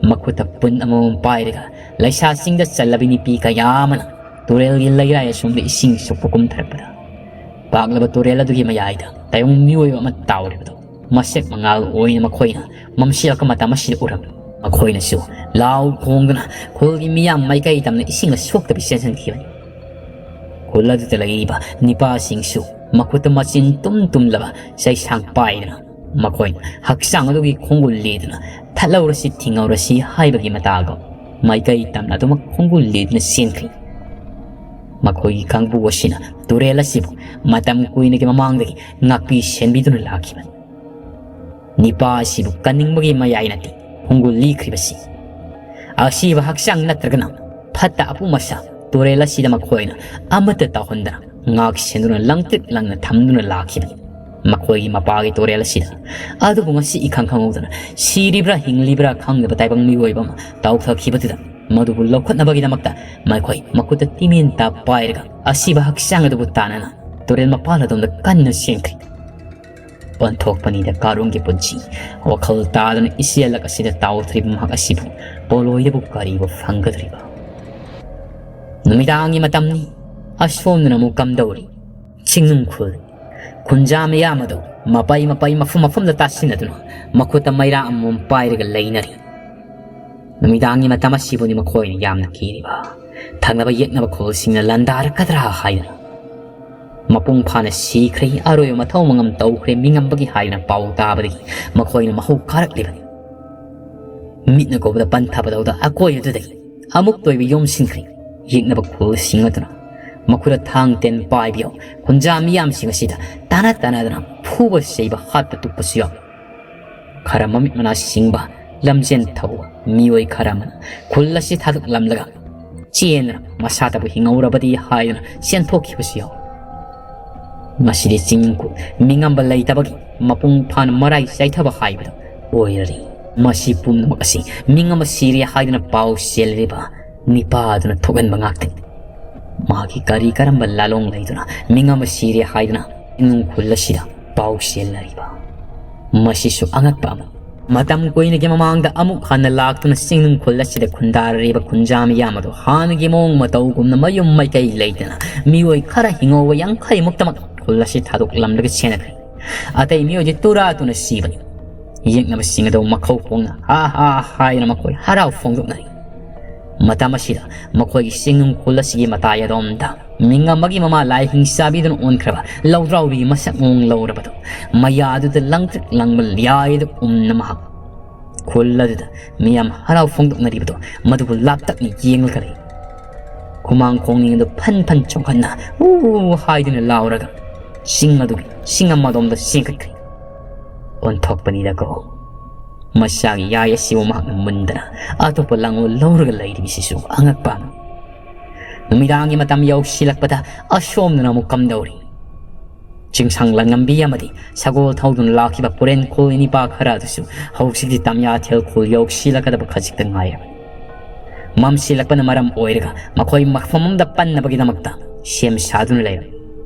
ꯃꯈꯨꯠꯇ ꯄꯨꯟ ꯑꯃꯃꯝ ꯄꯥꯏꯔꯒ ꯂꯩꯁꯥꯁꯤꯡꯗ ꯆꯜꯂꯕꯤ ꯅꯨꯄꯤ ꯀꯌꯥ ꯑꯃꯅ ꯇꯨꯔꯦꯜꯒꯤ ꯂꯩꯔꯥꯏ ꯑꯁꯣꯝꯗ ꯏꯁꯤꯡ ꯁꯣꯛꯄ ꯀꯨꯝꯊꯔꯛꯄꯗ, ꯄꯥꯛꯂꯕ ꯇꯨꯔꯦꯜ ꯑꯗꯨꯒꯤ ꯃꯌꯥꯏꯗ ꯇꯥꯏꯕꯪ ꯃꯤꯑꯣꯏꯕ ꯑꯃ ꯇꯥꯎꯔꯤꯕꯗꯨ ꯃꯁꯛ ꯃꯉꯥꯜ ꯑꯣꯏꯅ ꯃꯈꯣꯏꯅ ꯃꯝꯁꯤꯜꯂꯛꯄ ꯃꯇꯝ ꯑꯁꯤꯗ ꯎꯔꯝꯃꯤ꯫ ꯃꯈꯣꯏꯅꯁꯨ ꯂꯥꯎ ꯈꯣꯡꯗꯨꯅ ꯈꯨꯜꯒꯤ ꯃꯤꯌꯥꯝ ꯃꯥꯏꯀꯩ ꯇꯝꯅ ꯏꯁꯤꯡ ꯁꯣꯛꯇꯕꯤ ꯆꯦꯟꯁꯤꯟꯈꯤꯕꯅꯤ꯫ ꯈꯨꯜ ꯑꯗꯨꯗ ꯂꯩꯔꯤꯕ ꯅꯤꯄꯥꯁꯤꯡꯁꯨ ꯃꯈꯨꯠꯇ ꯃꯆꯤꯟ ꯇꯨꯝ ꯇꯨꯝꯂꯕ ꯆꯩꯁꯥꯡ ꯄꯥꯏꯗꯨꯅ ꯃꯈꯣꯏꯅ ꯍꯛꯆꯥꯡ ꯑꯗꯨꯒꯤ ꯈꯣꯡꯒꯨꯜ ꯂꯤꯗꯨꯅ ꯊꯠꯍꯧꯔꯁꯤ ꯊꯤꯡꯍꯧꯔꯁꯤ ꯍꯥꯏꯕꯒꯤ ꯃꯇꯥꯒꯨꯝ ꯃꯥꯏꯀꯩ ꯇꯝꯅ ꯑꯗꯨꯃꯛ ꯈꯣꯡꯒꯨꯜ ꯂꯤꯗꯨꯅ ꯆꯦꯟꯈ꯭ꯔꯤ꯫ ꯃꯈꯣꯏꯒꯤ ꯀꯥꯡꯕꯨ ꯑꯁꯤꯅ ꯇꯨꯔꯦꯜ ꯑꯁꯤꯕꯨ ꯃꯇꯝ ꯀꯨꯏꯅꯒꯤ ꯃꯃꯥꯡꯗꯒꯤ ꯉꯥꯛꯄꯤ ꯁꯦꯟꯕꯤꯗꯨꯅ ꯂꯥꯛꯈꯤꯕꯅꯤ꯫ ꯅꯤꯄꯥ ꯑꯁꯤꯕꯨ ꯀꯟꯅꯤꯡꯕꯒꯤ ꯃꯌꯥꯏ ꯅꯠꯇꯦ ꯈꯣꯡꯒꯨꯜ ꯂꯤꯈ꯭ꯔꯤꯕꯁꯤ꯫ ꯑꯁꯤꯕ ꯍꯛꯆꯥꯡ ꯅꯠꯇ꯭ꯔꯒꯅ ꯐꯠꯇ ꯑꯄꯨꯝ ꯑꯁꯥ ꯇꯨꯔꯦꯜ ꯑꯁꯤꯗ ꯃꯈꯣꯏꯅ ꯑꯃꯠꯇ ꯇꯧꯍꯟꯗꯅ ꯉꯥꯛ ꯁꯦꯟꯗꯨꯅ ꯂꯪꯇ꯭ꯔꯤꯛ ꯂꯪꯅ ꯊꯝꯗꯨꯅ ꯂꯥꯛꯈꯤꯕꯅꯤ꯫ ꯃꯈꯣꯏꯒꯤ ꯃꯄꯥꯒꯤ ꯇꯨꯔꯦꯜ ꯑꯁꯤꯗ꯫ ꯑꯗꯨꯕꯨ ꯉꯁꯤ ꯏꯈꯪ ꯈꯪꯍꯧꯗꯅ ꯁꯤꯔꯤꯕ꯭ꯔꯥ ꯍꯤꯡꯂꯤꯕ꯭ꯔꯥ ꯈꯪꯗꯕ ꯇꯥꯏꯕꯪ ꯃꯤꯑꯣꯏꯕ ꯑꯃ ꯇꯥꯎꯊꯈꯤꯕꯗꯨꯗ ꯃꯗꯨꯕꯨ ꯂꯧꯈꯠꯅꯕꯒꯤꯗꯃꯛꯇ ꯃꯈꯣꯏ ꯃꯈꯨꯠꯇ ꯇꯤꯃꯦꯟ ꯇꯥ ꯄꯥꯏꯔꯒ ꯑꯁꯤꯕ ꯍꯛꯆꯥꯡ ꯑꯗꯨꯕꯨ ꯇꯥꯟꯅꯅ ꯇꯨꯔꯦꯜ ꯃꯄꯥꯜ ꯑꯗꯣꯝꯗ ꯀꯟꯅ ꯆꯦꯟꯈ꯭ꯔꯤ꯫ ꯑꯣꯟꯊꯣꯛꯄꯅꯤꯗ ꯀꯥꯔꯣꯡꯒꯤ ꯄꯨꯟꯁꯤ꯫ ꯋꯥꯈꯜ ꯇꯥꯗꯅ ꯏꯆꯦꯜꯂꯛ ꯑꯁꯤꯗ ꯇꯥꯎꯊꯔꯤꯕ ꯃꯍꯥꯛ ꯑꯁꯤꯕꯨ ꯄꯣꯂꯣꯏꯗꯕꯨ ꯀꯔꯤꯕꯨ ꯐꯪꯒꯗꯧꯔꯤꯕ? ꯅꯨꯃꯤꯗꯥꯡꯒꯤ ꯃꯇꯝꯅꯤ꯫ ꯑꯁꯣꯝꯗꯅ ꯑꯃꯨꯛ ꯀꯝꯗꯧꯔꯤ? ꯆꯤꯡꯅꯨꯡ ꯈꯨꯜ꯫ ꯈꯨꯟꯖꯥ ꯃꯤꯌꯥꯝ ꯑꯗꯨ ꯃꯄꯩ ꯃꯄꯩ ꯃꯐꯝ ꯃꯐꯝꯗ ꯇꯥꯁꯤꯟꯅꯗꯨꯅ ꯃꯈꯨꯠꯇ ꯃꯩꯔꯥ ꯑꯃꯃꯝ ꯄꯥꯏꯔꯒ ꯂꯩꯅꯔꯤ꯫ ꯅꯨꯃꯤꯗꯥꯡꯒꯤ ꯃꯇꯝ ꯑꯁꯤꯕꯨꯅꯤ ꯃꯈꯣꯏꯅ ꯌꯥꯝꯅ ꯀꯤꯔꯤꯕ꯫ ꯊꯪꯅꯕ ꯌꯦꯛꯅꯕ ꯈꯨꯜꯁꯤꯡꯅ ꯂꯥꯟꯗꯥꯔꯛꯀꯗ꯭ꯔꯥ ꯍꯥꯏꯗꯨꯅ꯫ ꯃꯄꯨꯡ ꯐꯥꯅ ꯁꯤꯈ꯭ꯔꯦ, ꯑꯔꯣꯏꯕ ꯃꯊꯧ ꯃꯉꯝ ꯇꯧꯈ꯭ꯔꯦ ꯃꯤꯉꯝꯕꯒꯤ ꯍꯥꯏꯗꯨꯅ ꯄꯥꯎ ꯇꯥꯕꯗꯒꯤ ꯃꯈꯣꯏꯅ ꯃꯍꯧ ꯀꯥꯔꯛꯂꯤꯕꯅꯤ꯫ ꯃꯤꯠꯅ ꯀꯧꯕꯗ ꯄꯟꯊꯕꯗꯧꯗ ꯑꯀꯣꯏ ꯑꯗꯨꯗꯒꯤ ꯑꯃꯨꯛꯇ ꯑꯣꯏꯕ ꯌꯣꯝꯁꯤꯟꯈ꯭ꯔꯦ꯫ ꯌꯦꯛꯅꯕ ꯈꯨꯜꯁꯤꯡ ꯑꯗꯨꯅ ꯃꯈꯨꯠꯇ ꯊꯥꯡ ꯇꯦꯟ ꯄꯥꯏꯕ ꯌꯥꯎ ꯈꯨꯟꯖꯥ ꯃꯤꯌꯥꯝꯁꯤꯡ ꯑꯁꯤꯗ ꯇꯥꯅ ꯇꯥꯅꯗꯅ ꯐꯨꯕ ꯆꯩꯕ ꯍꯥꯠꯄ ꯇꯨꯞꯄꯁꯨ ꯌꯥꯎꯏ꯫ ꯈꯔ ꯃꯃꯤꯠ ꯃꯅꯥ ꯁꯤꯡꯕ ꯂꯝꯖꯦꯟ ꯊꯧꯕ ꯃꯤꯑꯣꯏ ꯈꯔ ꯑꯃꯅ ꯈꯨꯜ ꯑꯁꯤ ꯊꯥꯗꯣꯛꯂꯝꯂꯒ ꯆꯦꯟꯗꯨꯅ ꯃꯁꯥꯇꯕꯨ ꯍꯤꯡꯍꯧꯔꯕꯗꯤ ꯍꯥꯏꯗꯨꯅ ꯆꯦꯟꯊꯣꯛꯈꯤꯕꯁꯨ ꯌꯥꯎꯏ꯫ ꯃꯁꯤꯗꯤ ꯆꯤꯡ ꯈꯨꯜ ꯃꯤꯉꯝꯕ ꯂꯩꯇꯕꯒꯤ ꯃꯄꯨꯡ ꯐꯥꯅ ꯃꯔꯥꯏ ꯆꯥꯏꯊꯕ ꯍꯥꯏꯕꯗꯨ ꯑꯣꯏꯔꯔꯤ꯫ ꯃꯁꯤ ꯄꯨꯝꯅꯃꯛ ꯑꯁꯤ ꯃꯤꯉꯝꯕ ꯁꯤꯔꯦ ꯍꯥꯏꯗꯨꯅ ꯄꯥꯎ ꯆꯦꯜꯂꯤꯕ ꯅꯤꯄꯥꯗꯨꯅ ꯊꯣꯛꯍꯟꯕ ꯉꯥꯛꯇꯅꯤ꯫ ꯃꯍꯥꯛꯀꯤ ꯀꯔꯤ ꯀꯔꯝꯕ ꯂꯥꯂꯣꯡ ꯂꯩꯗꯨꯅ ꯃꯤꯉꯝꯕ ꯁꯤꯔꯦ ꯍꯥꯏꯗꯨꯅ ꯆꯤꯡꯅꯨꯡ ꯈꯨꯜ ꯑꯁꯤꯗ ꯄꯥꯎ ꯆꯦꯜꯂꯔꯤꯕ? ꯃꯁꯤꯁꯨ ꯑꯉꯛꯄ ꯑꯃꯅꯤ꯫ ꯃꯇꯝ ꯀꯨꯏꯅꯒꯤ ꯃꯃꯥꯡꯗ ꯑꯃꯨꯛ ꯍꯟꯅ ꯂꯥꯛꯇꯨꯅ ꯆꯤꯡꯅꯨꯡ ꯈꯨꯜ ꯑꯁꯤꯗ ꯈꯨꯟꯗꯥꯔꯤꯕ ꯈꯨꯟꯖꯥ ꯃꯤꯌꯥꯝ ꯑꯗꯨ ꯍꯥꯟꯅꯒꯤ ꯃꯑꯣꯡ ꯃꯇꯧꯒꯨꯝꯅ ꯃꯌꯨꯝ ꯃꯀꯩ ꯂꯩꯇꯅ ꯃꯤꯑꯣꯏ ꯈꯔ ꯍꯤꯡꯍꯧꯕ ꯌꯥꯡꯈꯩꯃꯨꯛꯇꯃꯛ ꯈꯨꯜ ꯑꯁꯤ ꯊꯥꯗꯣꯛꯂꯝꯂꯒ ꯆꯦꯟꯅꯈ꯭ꯔꯦ꯫ ꯑꯇꯩ ꯃꯤꯑꯣꯏꯗꯤ ꯇꯨꯔꯥ ꯇꯨꯅ ꯁꯤꯕꯅꯤ꯫ ꯌꯦꯛꯅꯕꯁꯤꯡ ꯑꯗꯨ ꯃꯈꯧ ꯈꯣꯡꯅ ꯍꯥ ꯍꯥ ꯍꯥꯏꯗꯨꯅ ꯃꯈꯣꯏ ꯍꯔꯥꯎ ꯐꯣꯡꯗꯣꯛꯅꯔꯤ꯫ ꯃꯇꯝ ꯑꯁꯤꯗ ꯃꯈꯣꯏꯒꯤ ꯆꯤꯡꯅꯨꯡ ꯈꯨꯜ ꯑꯁꯤꯒꯤ ꯃꯇꯥꯏ ꯑꯗꯣꯝꯗ ꯃꯤꯡ ꯑꯃꯒꯤ ꯃꯃꯥ ꯂꯥꯏ ꯍꯤꯡꯆꯥꯕꯤꯗꯨꯅ ꯑꯣꯟꯈ꯭ꯔꯕ ꯂꯧꯗ꯭ꯔꯥꯎꯕꯤꯒꯤ ꯃꯁꯛ ꯃꯑꯣꯡ ꯂꯧꯔꯕꯗꯨ ꯃꯌꯥꯗꯨꯗ ꯂꯪꯇ꯭ꯔꯤꯛ ꯂꯪꯕ ꯌꯥꯏꯗ ꯎꯝꯅ ꯃꯍꯥꯛ ꯈꯨꯜ ꯑꯗꯨꯗ ꯃꯤꯌꯥꯝ ꯍꯔꯥꯎ ꯐꯣꯡꯗꯣꯛꯅꯔꯤꯕꯗꯨ ꯃꯗꯨꯕꯨ ꯂꯥꯞꯇꯛꯅ ꯌꯦꯡꯂꯒ ꯂꯩ꯫ ꯈꯨꯃꯥꯡ ꯈꯣꯡꯅꯤꯡ ꯑꯗꯨ ꯐꯟ ꯐꯟ ꯆꯣꯡꯈꯠꯅ ꯎ ꯍꯥꯏꯗꯨꯅ ꯂꯥꯎꯔꯒ ꯆꯤꯡ ꯑꯗꯨꯒꯤ ꯆꯤꯡ ꯑꯃꯗꯣꯝꯗ ꯆꯦꯟꯈꯠꯈ꯭ꯔꯦ꯫ ꯑꯣꯟꯊꯣꯛꯄꯅꯤꯗꯀꯣ꯫ ꯃꯁꯥꯒꯤ ꯌꯥꯏ ꯑꯁꯤꯕꯨ ꯃꯍꯥꯛꯅ ꯃꯨꯟꯗꯅ ꯑꯇꯣꯞꯄ ꯂꯥꯡꯑꯣꯜ ꯂꯧꯔꯒ ꯂꯩꯔꯤꯕꯁꯤꯁꯨ ꯑꯉꯛꯄ ꯑꯃꯅꯤ꯫ ꯅꯨꯃꯤꯗꯥꯡꯒꯤ ꯃꯇꯝ ꯌꯧꯁꯤꯜꯂꯛꯄꯗ ꯑꯁꯣꯝꯗꯅ ꯑꯃꯨꯛ ꯀꯝꯗꯧꯔꯤ? ꯆꯤꯡꯁꯥꯡ ꯂꯥꯟꯉꯝꯕꯤ ꯑꯃꯗꯤ ꯁꯒꯣꯜ ꯊꯧꯗꯨꯅ ꯂꯥꯛꯈꯤꯕ ꯄꯨꯔꯦꯟ ꯈꯨꯜ ꯅꯤꯄꯥ ꯈꯔ ꯑꯗꯨꯁꯨ ꯍꯧꯖꯤꯛꯇꯤ ꯇꯝꯌꯥꯊꯦꯜ ꯈꯨꯜ ꯌꯧꯁꯤꯜꯂꯛꯀꯗꯕ ꯈꯖꯤꯛꯇ ꯉꯥꯏꯔꯕꯅꯤ꯫ ꯃꯝꯁꯤꯜꯂꯛꯄꯅ ꯃꯔꯝ ꯑꯣꯏꯔꯒ ꯃꯈꯣꯏ ꯃꯐꯝ ꯑꯃꯗ ꯄꯟꯅꯕꯒꯤꯗꯃꯛꯇ ꯁꯦꯝ ꯁꯥꯗꯨꯅ ꯂꯩꯔꯝꯃꯤ꯫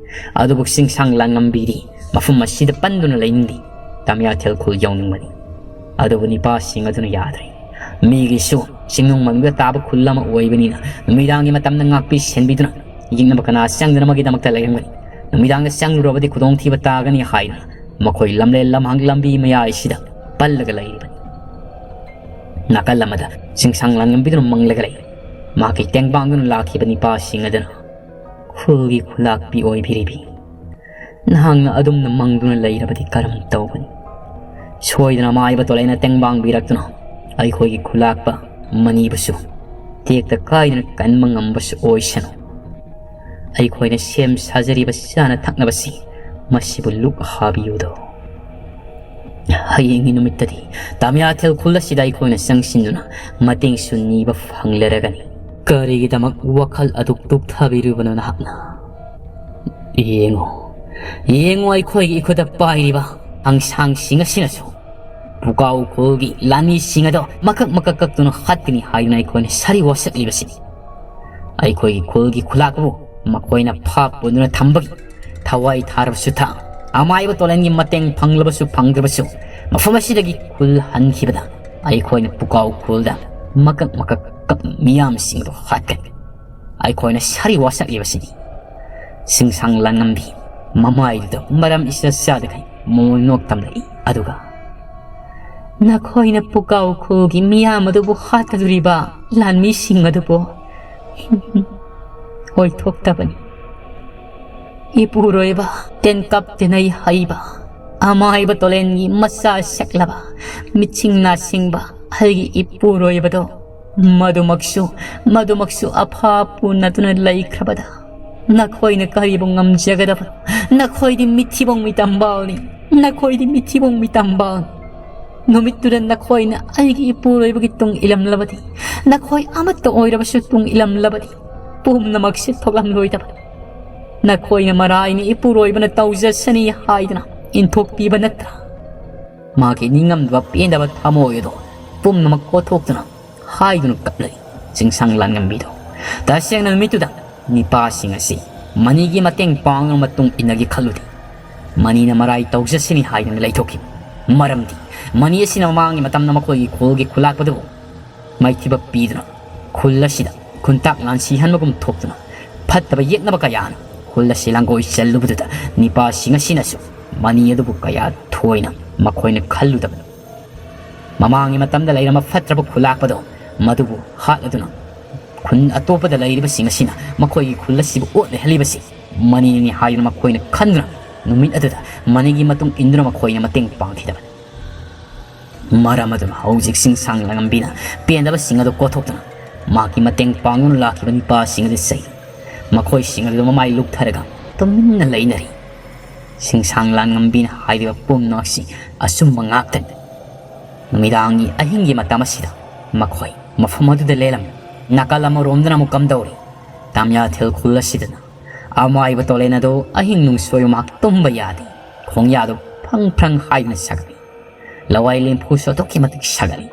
ꯑꯗꯨꯕꯨ ꯆꯤꯡꯁꯥꯡ ꯂꯥꯟꯉꯝꯕꯤꯗꯤ ꯃꯐꯝ ꯑꯁꯤꯗ ꯄꯟꯗꯨꯅ ꯂꯩꯅꯤꯡꯗꯦ꯫ ꯇꯝꯌꯥꯊꯦꯜ ꯈꯨꯜ ꯌꯧꯅꯤꯡꯕꯅꯤ꯫ ꯑꯗꯨꯕꯨ ꯅꯤꯄꯥꯁꯤꯡ ꯑꯗꯨꯅ ꯌꯥꯗ꯭ꯔꯦ꯫ ꯃꯤꯒꯤꯁꯨ ꯆꯤꯡꯅꯨꯡ ꯃꯅꯨꯡꯗ ꯇꯥꯕ ꯈꯨꯜ ꯑꯃ ꯑꯣꯏꯕꯅꯤꯅ ꯅꯨꯃꯤꯗꯥꯡꯒꯤ ꯃꯇꯝꯗ ꯉꯥꯛꯄꯤ ꯁꯦꯟꯕꯤꯗꯨꯅ ꯌꯦꯡꯅꯕ ꯀꯅꯥ ꯆꯪꯗꯅꯕꯒꯤꯗꯃꯛꯇ ꯂꯩꯔꯝꯒꯅꯤ꯫ ꯅꯨꯃꯤꯗꯥꯡꯗ ꯆꯪꯂꯨꯔꯕꯗꯤ ꯈꯨꯗꯣꯡꯊꯤꯕ ꯇꯥꯒꯅꯤ ꯍꯥꯏꯗꯨꯅ ꯃꯈꯣꯏ ꯂꯝꯂꯦꯟ ꯂꯝꯍꯥꯡ ꯂꯝꯕꯤ ꯃꯌꯥꯏꯁꯤꯗ ꯄꯜꯂꯒ ꯂꯩꯔꯤꯕꯅꯤ꯫ ꯅꯥꯀꯜ ꯑꯃꯗ ꯆꯤꯡꯁꯥꯡ ꯂꯥꯟꯉꯝꯕꯤꯗꯨꯅ ꯃꯪꯂꯒ ꯂꯩ꯫ ꯃꯍꯥꯛꯀꯤ ꯇꯦꯡꯕꯥꯡꯗꯨꯅ ꯂꯥꯛꯈꯤꯕ ꯅꯤꯄꯥꯁꯤꯡ ꯑꯗꯨꯅ ꯈꯨꯜꯒꯤ ꯈꯨꯂꯥꯛꯄꯤ ꯑꯣꯏꯕꯤꯔꯤꯕꯤ꯫ ꯅꯍꯥꯛꯅ ꯑꯗꯨꯝꯅ ꯃꯪꯗꯨꯅ ꯂꯩꯔꯕꯗꯤ ꯀꯔꯝ ꯇꯧꯒꯅꯤ? ꯁꯣꯏꯗꯅ ꯃꯥꯏꯕ ꯇꯣꯂꯩꯅ ꯇꯦꯡꯕꯥꯡꯕꯤꯔꯛꯇꯨꯅ ꯑꯩꯈꯣꯏꯒꯤ ꯈꯨꯂꯥꯛꯄ ꯃꯅꯤꯕꯨꯁꯨ ꯇꯦꯛꯇ ꯀꯥꯏꯗꯅ ꯀꯟꯕ ꯉꯝꯕꯁꯨ ꯑꯣꯏꯁꯅꯨ꯫ ꯑꯩꯈꯣꯏꯅ ꯁꯦꯝ ꯁꯥꯖꯔꯤꯕ ꯆꯥꯅ ꯊꯛꯅꯕꯁꯤ ꯃꯁꯤꯕꯨ ꯂꯨꯛ ꯍꯥꯕꯤꯌꯨꯗꯣ꯫ ꯍꯌꯦꯡꯒꯤ ꯅꯨꯃꯤꯠꯇꯗꯤ ꯇꯥꯃꯤꯌꯥꯊꯦꯜ ꯈꯨꯜ ꯑꯁꯤꯗ ꯑꯩꯈꯣꯏꯅ ꯆꯪꯁꯤꯟꯗꯨꯅ ꯃꯇꯦꯡꯁꯨ ꯅꯤꯕ ꯐꯪꯂꯔꯒꯅꯤ꯫ ꯀꯔꯤꯒꯤꯗꯃꯛ ꯋꯥꯈꯜ ꯑꯗꯨꯛ ꯇꯨꯛꯊꯕꯤꯔꯤꯕꯅꯣ ꯅꯍꯥꯛꯅ? ꯌꯦꯡꯉꯨ, ꯌꯦꯡꯉꯨ, ꯑꯩꯈꯣꯏꯒꯤ ꯏꯈꯨꯠꯇ ꯄꯥꯏꯔꯤꯕ ꯑꯉꯥꯡꯁꯤꯡ ꯑꯁꯤꯅꯁꯨ ꯄꯨꯀꯥꯎ ꯈꯨꯜꯒꯤ ꯂꯥꯟꯃꯤꯁꯤꯡ ꯑꯗꯣ ꯃꯀꯛ ꯃꯀꯛ ꯀꯛꯇꯨꯅ ꯍꯥꯠꯀꯅꯤ ꯍꯥꯏꯗꯨꯅ ꯑꯩꯈꯣꯏꯅ ꯁꯥꯔꯤ ꯋꯥꯁꯛꯂꯤꯕꯁꯤꯅꯤ꯫ ꯑꯩꯈꯣꯏꯒꯤ ꯈꯨꯜꯒꯤ ꯈꯨꯂꯥꯛꯄꯨ ꯃꯈꯣꯏꯅ ꯐꯥ ꯄꯨꯗꯨꯅ ꯊꯝꯕꯒꯤ ꯊꯋꯥꯏ ꯊꯥꯔꯕꯁꯨ ꯊꯥ, ꯑꯃꯥꯏꯕ ꯇꯣꯂꯦꯟꯒꯤ ꯃꯇꯦꯡ ꯐꯪꯂꯕꯁꯨ ꯐꯪꯗ꯭ꯔꯕꯁꯨ, ꯃꯐꯝ ꯑꯁꯤꯗꯒꯤ ꯈꯨꯜ ꯍꯟꯈꯤꯕꯗ ꯑꯩꯈꯣꯏꯅ ꯄꯨꯀꯥꯎ ꯈꯨꯜꯗ ꯃꯀꯛ ꯃꯀꯛ ꯀꯛ ꯃꯤꯌꯥꯝꯁꯤꯡꯗꯨ ꯍꯥꯠꯀꯅꯤ꯫ ꯑꯩꯈꯣꯏꯅ ꯁꯥꯔꯤ ꯋꯥꯁꯛꯂꯤꯕꯁꯤꯅꯤ꯫ ꯁꯤꯡꯁꯥꯡ ꯂꯥꯟꯉꯝꯕꯤ ꯃꯃꯥꯏꯗꯨꯗ ꯃꯔꯝ ꯏꯆꯥ ꯆꯥꯗꯈꯩ ꯃꯣꯃꯣꯟ ꯅꯣꯛ ꯇꯝꯂꯛꯏ꯫ ꯑꯗꯨꯒ, "ꯅꯈꯣꯏꯅ ꯄꯨꯀꯥꯎ ꯈꯨꯜꯒꯤ ꯃꯤꯌꯥꯝ ꯑꯗꯨꯕꯨ ꯍꯥꯠꯀꯗꯧꯔꯤꯕ ꯂꯥꯟꯃꯤꯁꯤꯡ ꯑꯗꯨꯕꯨ ꯑꯣꯏꯊꯣꯛꯇꯕꯅꯤ꯫ ꯏꯄꯨꯔꯣꯏꯕ, ꯇꯦꯟꯀꯞ ꯇꯦꯅꯩ ꯍꯩꯕ, ꯑꯃꯥꯏꯕ ꯇꯣꯂꯦꯟꯒꯤ ꯃꯆꯥ ꯁꯦꯛꯂꯕ, ꯃꯤꯆꯤꯡ ꯅꯥꯁꯤꯡꯕ ꯑꯩꯒꯤ ꯏꯄꯨꯔꯣꯏꯕꯗꯣ ꯃꯗꯨꯃꯛꯁꯨ, ꯃꯗꯨꯃꯛꯁꯨ ꯑꯐꯥ ꯄꯨꯅꯗꯨꯅ ꯂꯩꯈ꯭ꯔꯕꯗ ꯅꯈꯣꯏꯅ ꯀꯔꯤꯕꯨ ꯉꯝꯖꯒꯗꯕ? ꯅꯈꯣꯏꯗꯤ ꯃꯤꯊꯤꯕꯣꯡ ꯃꯤꯇꯝꯕꯥꯜꯅꯤ, ꯅꯈꯣꯏꯗꯤ ꯃꯤꯊꯤꯕꯣꯡ ꯃꯤꯇꯝꯕꯥꯜꯅꯤ꯫ ꯅꯨꯃꯤꯠꯇꯨꯗ ꯅꯈꯣꯏꯅ ꯑꯩꯒꯤ ꯏꯄꯨꯔꯣꯏꯕꯒꯤ ꯇꯨꯡ ꯏꯂꯝꯂꯕꯗꯤ ꯅꯈꯣꯏ ꯑꯃꯠꯇ ꯑꯣꯏꯔꯕꯁꯨ ꯇꯨꯡ ꯏꯂꯝꯂꯕꯗꯤ ꯄꯨꯝꯅꯃꯛꯁꯦ ꯊꯣꯛꯂꯝꯂꯣꯏꯗꯕꯅꯤ꯫ ꯅꯈꯣꯏꯅ ꯃꯔꯥꯏꯅ ꯏꯄꯨꯔꯣꯏꯕꯅ ꯇꯧꯖꯁꯅꯤ ꯍꯥꯏꯗꯨꯅ ꯏꯟꯊꯣꯛꯄꯤꯕ ꯅꯠꯇ꯭ꯔꯥ? ꯃꯥꯒꯤ ꯅꯤꯡꯉꯝꯗꯕ ꯄꯦꯟꯗꯕ ꯊꯃꯣꯏ ꯑꯗꯣ ꯄꯨꯝꯅꯃꯛ ꯀꯣꯊꯣꯛꯇꯨꯅ ꯍꯥꯏꯗꯨꯅ ꯀꯞꯂꯛꯏ ꯆꯤꯡꯁꯥꯡ ꯂꯥꯟꯉꯝꯕꯤꯗꯣ꯫ ꯇꯁꯦꯡꯅ ꯅꯨꯃꯤꯠꯇꯨꯗ ꯅꯤꯄꯥꯁꯤꯡ ꯑꯁꯤ ꯃꯅꯤꯒꯤ ꯃꯇꯦꯡ ꯄꯥꯡꯅꯕ ꯃꯇꯨꯡ ꯏꯟꯅꯒꯦ ꯈꯜꯂꯨꯗꯦ꯫ ꯃꯅꯤꯅ ꯃꯔꯥꯏ ꯇꯧꯖꯁꯤꯅꯤ ꯍꯥꯏꯗꯨꯅ ꯂꯩꯊꯣꯛꯈꯤ꯫ ꯃꯔꯝꯗꯤ ꯃꯅꯤ ꯑꯁꯤꯅ ꯃꯃꯥꯡꯒꯤ ꯃꯇꯝꯗ ꯃꯈꯣꯏꯒꯤ ꯈꯨꯜꯒꯤ ꯈꯨꯂꯥꯛꯄꯗꯨꯕꯨ ꯃꯥꯏꯊꯤꯕ ꯄꯤꯗꯨꯅ ꯈꯨꯜ ꯑꯁꯤꯗ ꯈꯨꯟꯇꯥꯛ ꯂꯥꯟꯁꯤꯍꯟꯕꯒꯨꯝ ꯊꯣꯛꯇꯨꯅ ꯐꯠꯇꯕ ꯌꯦꯛꯅꯕ ꯀꯌꯥꯅ ꯈꯨꯜ ꯑꯁꯤ ꯂꯥꯡꯒꯣꯏ ꯆꯜꯂꯨꯕꯗꯨꯗ ꯅꯤꯄꯥꯁꯤꯡ ꯑꯁꯤꯅꯁꯨ ꯃꯅꯤ ꯑꯗꯨꯕꯨ ꯀꯌꯥ ꯊꯣꯏꯅ ꯃꯈꯣꯏꯅ ꯈꯜꯂꯨꯗꯕꯅꯤ꯫ ꯃꯃꯥꯡꯒꯤ ꯃꯇꯝꯗ ꯂꯩꯔꯝꯕ ꯐꯠꯇ꯭ꯔꯕ ꯈꯨꯂꯥꯛꯄꯗꯣ ꯃꯗꯨꯕꯨ ꯍꯥꯠꯂꯗꯨꯅ ꯈꯨꯟ ꯑꯇꯣꯞꯄꯗ ꯂꯩꯔꯤꯕꯁꯤꯡ ꯑꯁꯤꯅ ꯃꯈꯣꯏꯒꯤ ꯈꯨꯜ ꯑꯁꯤꯕꯨ ꯑꯣꯠ ꯅꯩꯍꯜꯂꯤꯕꯁꯤ ꯃꯅꯤꯅꯅꯤ ꯍꯥꯏꯗꯨꯅ ꯃꯈꯣꯏꯅ ꯈꯟꯗꯨꯅ ꯅꯨꯃꯤꯠ ꯑꯗꯨꯗ ꯃꯅꯤꯒꯤ ꯃꯇꯨꯡ ꯏꯟꯗꯨꯅ ꯃꯈꯣꯏꯅ ꯃꯇꯦꯡ ꯄꯥꯡꯈꯤꯗꯕꯅꯤ꯫ ꯃꯔꯝ ꯑꯗꯨꯅ ꯍꯧꯖꯤꯛ ꯁꯤꯡꯁꯥꯡ ꯂꯥꯡꯉꯝꯕꯤꯅ ꯄꯦꯟꯗꯕꯁꯤꯡ ꯑꯗꯨ ꯀꯣꯊꯣꯛꯇꯨꯅ ꯃꯍꯥꯛꯀꯤ ꯃꯇꯦꯡ ꯄꯥꯡꯗꯨꯅ ꯂꯥꯛꯈꯤꯕ ꯅꯤꯄꯥꯁꯤꯡ ꯑꯗꯨ ꯆꯩ꯫ ꯃꯈꯣꯏꯁꯤꯡ ꯑꯗꯨ ꯃꯃꯥꯏ ꯂꯨꯞꯊꯔꯒ ꯇꯨꯃꯤꯟꯅ ꯂꯩꯅꯔꯤ꯫ ꯁꯤꯡꯁꯥꯡ ꯂꯥꯟꯉꯝꯕꯤꯅ ꯍꯥꯏꯔꯤꯕ ꯄꯨꯝꯅꯃꯛꯁꯤ ꯑꯆꯨꯝꯕ ꯉꯥꯛꯇꯅꯤ꯫ ꯅꯨꯃꯤꯗꯥꯡꯒꯤ ꯑꯍꯤꯡꯒꯤ ꯃꯇꯝ ꯑꯁꯤꯗ ꯃꯈꯣꯏ ꯃꯐꯝ ꯑꯗꯨꯗ ꯂꯦꯜꯂꯝꯃꯤ꯫ ꯅꯥꯀꯜ ꯑꯃꯔꯣꯝꯗꯅ ꯑꯃꯨꯛ ꯀꯝꯗꯧꯔꯤ? ꯇꯥꯃꯤꯌꯥꯊꯤꯜ ꯈꯨꯜ ꯑꯁꯤꯗꯅ ꯑꯃꯥꯏꯕ ꯇꯣꯂꯦꯟ ꯑꯗꯨ ꯑꯍꯤꯡ ꯅꯨꯡꯁꯣꯏꯕ ꯃꯍꯥꯛ ꯇꯨꯝꯕ ꯌꯥꯗꯦ꯫ ꯈꯣꯡꯌꯥꯗꯨ ꯐ꯭ꯔꯪ ꯐ꯭ꯔꯪ ꯍꯥꯏꯗꯨꯅ ꯁꯥꯒꯠꯂꯤ꯫ ꯂꯋꯥꯏ ꯂꯦꯝꯐꯨꯁꯨ ꯑꯗꯨꯛꯀꯤ ꯃꯇꯤꯛ ꯁꯥꯒꯠꯂꯤ꯫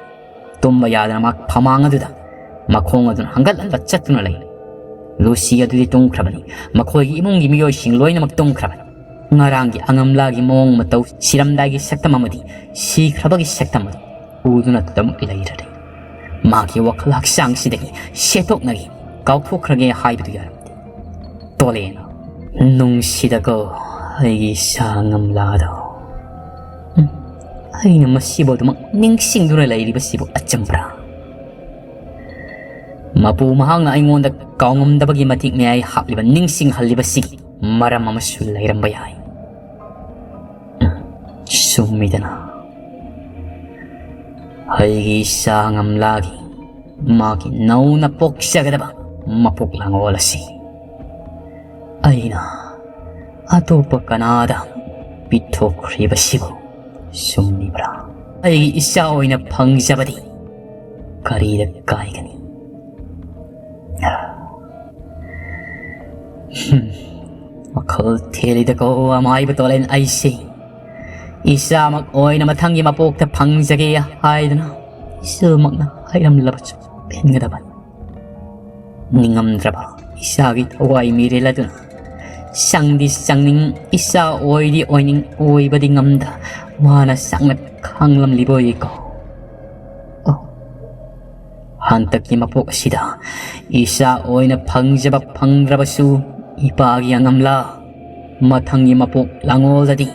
ꯇꯨꯝꯕ ꯌꯥꯗꯅ ꯃꯍꯥꯛ ꯐꯃꯥꯡ ꯑꯗꯨꯗ ꯃꯈꯣꯡ ꯑꯗꯨꯅ ꯍꯪꯒꯠ ꯍꯟꯗ ꯆꯠꯇꯨꯅ ꯂꯩ꯫ ꯂꯨꯁꯤ ꯑꯗꯨꯗꯤ ꯇꯨꯝꯈ꯭ꯔꯕꯅꯤ꯫ ꯃꯈꯣꯏꯒꯤ ꯏꯃꯨꯡꯒꯤ ꯃꯤꯑꯣꯏꯁꯤꯡ ꯂꯣꯏꯅꯃꯛ ꯇꯨꯝꯈ꯭ꯔꯕꯅꯤ꯫ ꯉꯔꯥꯡꯒꯤ ꯑꯉꯝꯂꯥꯒꯤ ꯃꯑꯣꯡ ꯃꯇꯧ, ꯁꯤꯔꯝꯗꯥꯏꯒꯤ ꯁꯛꯇꯝ ꯑꯃꯗꯤ ꯁꯤꯈ꯭ꯔꯕꯒꯤ ꯁꯛꯇꯝ ꯑꯗꯨ ꯎꯗꯨꯅ ꯑꯗꯨꯃꯛ ꯂꯩꯔꯔꯦ꯫ ꯃꯥꯒꯤ ꯋꯥꯈꯜ ꯍꯛꯆꯥꯡꯁꯤꯗꯒꯤ ꯁꯦꯠꯇꯣꯛꯅꯈꯤ, ꯀꯥꯎꯊꯣꯛꯈ꯭ꯔꯒꯦ ꯍꯥꯏꯕꯗꯨ ꯌꯥꯔꯝꯗꯦ꯫ ꯇꯣꯂꯦꯅ, "ꯅꯨꯡꯁꯤꯗꯀꯣ ꯑꯩꯒꯤ ꯏꯆꯥ ꯉꯝꯂꯥꯗꯣ꯫ ꯎꯝ, ꯑꯩꯅ ꯃꯁꯤꯕꯨ ꯑꯗꯨꯃꯛ ꯅꯤꯡꯁꯤꯡꯗꯨꯅ ꯂꯩꯔꯤꯕꯁꯤꯕꯨ ꯑꯆꯨꯝꯕ꯭ꯔꯥ?" ꯃꯄꯨ ꯃꯍꯥꯛꯅ ꯑꯩꯉꯣꯟꯗ ꯀꯥꯎꯉꯝꯗꯕꯒꯤ ꯃꯇꯤꯛ ꯃꯌꯥꯏ ꯍꯥꯞꯂꯤꯕ, ꯅꯤꯡꯁꯤꯡꯍꯜꯂꯤꯕꯁꯤꯒꯤ ꯃꯔꯝ ꯑꯃꯁꯨ ꯂꯩꯔꯝꯕ ꯌꯥꯏ꯫ ꯎꯝ, ꯆꯨꯝꯃꯤꯗꯅ꯫ ꯑꯩꯒꯤ ꯏꯆꯥ ꯉꯝꯂꯥꯒꯤ ꯃꯥꯒꯤ ꯅꯧꯅ ꯄꯣꯛꯆꯒꯗꯕ ꯃꯄꯣꯛ ꯂꯥꯡꯑꯣꯜ ꯑꯁꯤ ꯑꯩꯅ ꯑꯇꯣꯞꯄ ꯀꯅꯥꯗ ꯄꯤꯊꯣꯛꯈ꯭ꯔꯤꯕꯁꯤꯕꯨ ꯆꯨꯝꯂꯤꯕ꯭ꯔꯥ? ꯑꯩꯒꯤ ꯏꯆꯥ ꯑꯣꯏꯅ ꯐꯪꯖꯕꯗꯤ ꯀꯔꯤꯗ ꯀꯥꯏꯒꯅꯤ? ꯍꯝ, ꯋꯥꯈꯜ ꯊꯦꯜꯂꯤꯗꯀꯣ ꯑꯃꯥꯏꯕ ꯇꯣꯂꯦꯟ ꯑꯩꯁꯦ꯫ ꯏꯆꯥꯃꯛ ꯑꯣꯏꯅ ꯃꯊꯪꯒꯤ ꯃꯄꯣꯛꯇ ꯐꯪꯖꯒꯦ ꯍꯥꯏꯗꯨꯅ ꯏꯆꯜꯃꯛꯅ ꯍꯥꯏꯔꯝꯂꯕꯁꯨ ꯄꯦꯟꯒꯗꯕꯅꯤ꯫ ꯅꯤꯡꯉꯝꯗ꯭ꯔꯕ ꯏꯆꯥꯒꯤ ꯊꯋꯥꯏ ꯃꯤꯔꯦꯜ ꯑꯗꯨꯅ ꯆꯪꯗꯤ ꯆꯪꯅꯤꯡ, ꯏꯆꯥ ꯑꯣꯏꯗꯤ ꯑꯣꯏꯅꯤꯡ, ꯑꯣꯏꯕꯗꯤ ꯉꯝꯗ ꯋꯥꯅ ꯁꯥꯡꯅ ꯈꯥꯡꯂꯝꯂꯤꯕꯣꯏꯀꯣ꯫ ꯑꯣ, ꯍꯟꯗꯛꯀꯤ ꯃꯄꯣꯛ ꯑꯁꯤꯗ ꯏꯆꯥ ꯑꯣꯏꯅ ꯐꯪꯖꯕ ꯐꯪꯗ꯭ꯔꯕꯁꯨ, ꯏꯄꯥꯒꯤ ꯑꯉꯝꯂꯥ, ꯃꯊꯪꯒꯤ ꯃꯄꯣꯛ ꯂꯥꯡꯑꯣꯜꯗꯗꯤ,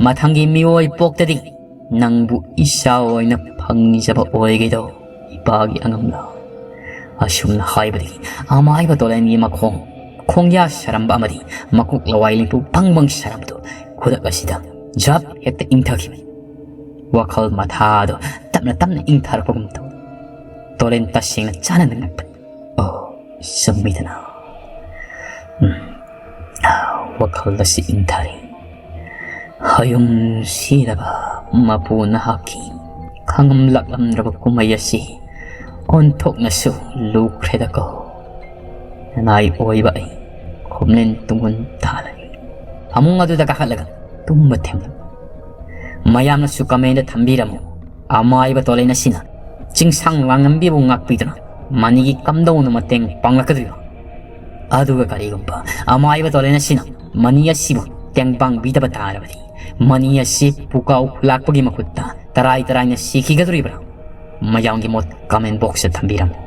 ꯃꯊꯪꯒꯤ ꯃꯤꯑꯣꯏ ꯄꯣꯛꯇꯗꯤ ꯅꯪꯕꯨ ꯏꯆꯥ ꯑꯣꯏꯅ ꯐꯪꯖꯕ ꯑꯣꯏꯒꯦꯗꯣ, ꯏꯄꯥꯒꯤ ꯑꯉꯝꯂꯥ꯫ ꯑꯁꯨꯝꯅ ꯍꯥꯏꯕꯗꯒꯤ ꯑꯃꯥꯏꯕ ꯇꯣꯂꯦꯟꯒꯤ ꯃꯈꯣꯡ, ꯈꯣꯡꯌꯥ ꯁꯥꯔꯝꯕ ꯑꯃꯗꯤ ꯃꯀꯣꯛ ꯂꯋꯥꯏ ꯂꯦꯝꯐꯨ ꯕꯪ ꯕꯪ ꯁꯥꯔꯝꯕꯗꯨ ꯈꯨꯗꯛ ꯑꯁꯤꯗ ꯖꯞ ꯍꯦꯛꯇ ꯏꯪꯊꯈꯤꯕꯅꯤ꯫ ꯋꯥꯈꯜ ꯃꯊꯥꯗꯣ ꯇꯞꯅ ꯇꯞꯅ ꯏꯪꯊꯔꯛꯄꯒꯨꯝ ꯇꯧꯏ꯫ ꯇꯣꯂꯦꯟ ꯇꯁꯦꯡꯅ ꯆꯥꯟꯅꯅ ꯉꯛꯄꯅꯤ꯫ ꯑꯣ, ꯆꯨꯝꯃꯤꯗꯅ꯫ ꯎꯝ, ꯋꯥꯈꯜ ꯑꯁꯤ ꯏꯪꯊꯔꯦ꯫ ꯍꯌꯨꯝ ꯁꯤꯔꯕ ꯃꯄꯨ ꯅꯍꯥꯛꯀꯤ ꯈꯪꯂꯝꯂꯛꯂꯝꯗ꯭ꯔꯕ ꯀꯨꯝꯍꯩ ꯑꯁꯤ ꯑꯣꯟꯊꯣꯛꯅꯁꯨ ꯂꯨꯈ꯭ꯔꯦꯗꯀꯣ꯫ ꯅꯅꯥꯏ ꯑꯣꯏꯕ ꯑꯩ ꯈꯣꯝꯂꯦꯟ ꯇꯨꯡꯒꯨꯟ ꯊꯥꯜꯂꯒꯦ꯫ ꯐꯃꯨꯡ ꯑꯗꯨꯗ ꯀꯥꯈꯠꯂꯒ ꯇꯨꯝꯕ ꯊꯦꯝꯂꯛꯄ꯫ ꯃꯌꯥꯝꯅꯁꯨ ꯀꯃꯦꯟꯗ ꯊꯝꯕꯤꯔꯝꯃꯨ, ꯑꯃꯥꯏꯕ ꯇꯣꯂꯦꯟ ꯑꯁꯤꯅ ꯆꯤꯡꯁꯥꯡ ꯂꯥꯡꯂꯝꯕꯤꯕꯨ ꯉꯥꯛꯄꯤꯗꯨꯅ ꯃꯅꯤꯒꯤ ꯀꯝꯗꯧꯅ ꯃꯇꯦꯡ ꯄꯥꯡꯂꯛꯀꯗꯣꯏꯅꯣ? ꯑꯗꯨꯒ ꯀꯔꯤꯒꯨꯝꯕ ꯑꯃꯥꯏꯕ ꯇꯣꯂꯦꯟ ꯑꯁꯤꯅ ꯃꯅꯤ ꯑꯁꯤꯕꯨ ꯇꯦꯡꯕꯥꯡꯕꯤꯗꯕ ꯇꯥꯔꯕꯗꯤ, ꯃꯅꯤ ꯑꯁꯤ ꯄꯨꯀꯥꯎ ꯈꯨꯂꯥꯛꯄꯒꯤ ꯃꯈꯨꯠꯇ ꯇꯔꯥꯏ ꯇꯔꯥꯏꯅ ꯁꯤꯈꯤꯒꯗꯧꯔꯤꯕ꯭ꯔꯥ? ꯃꯌꯥꯝꯒꯤ ꯃꯣꯠ ꯀꯃꯦꯟ ꯕꯣꯛꯁꯇ ꯊꯝꯕꯤꯔꯝꯃꯨ꯫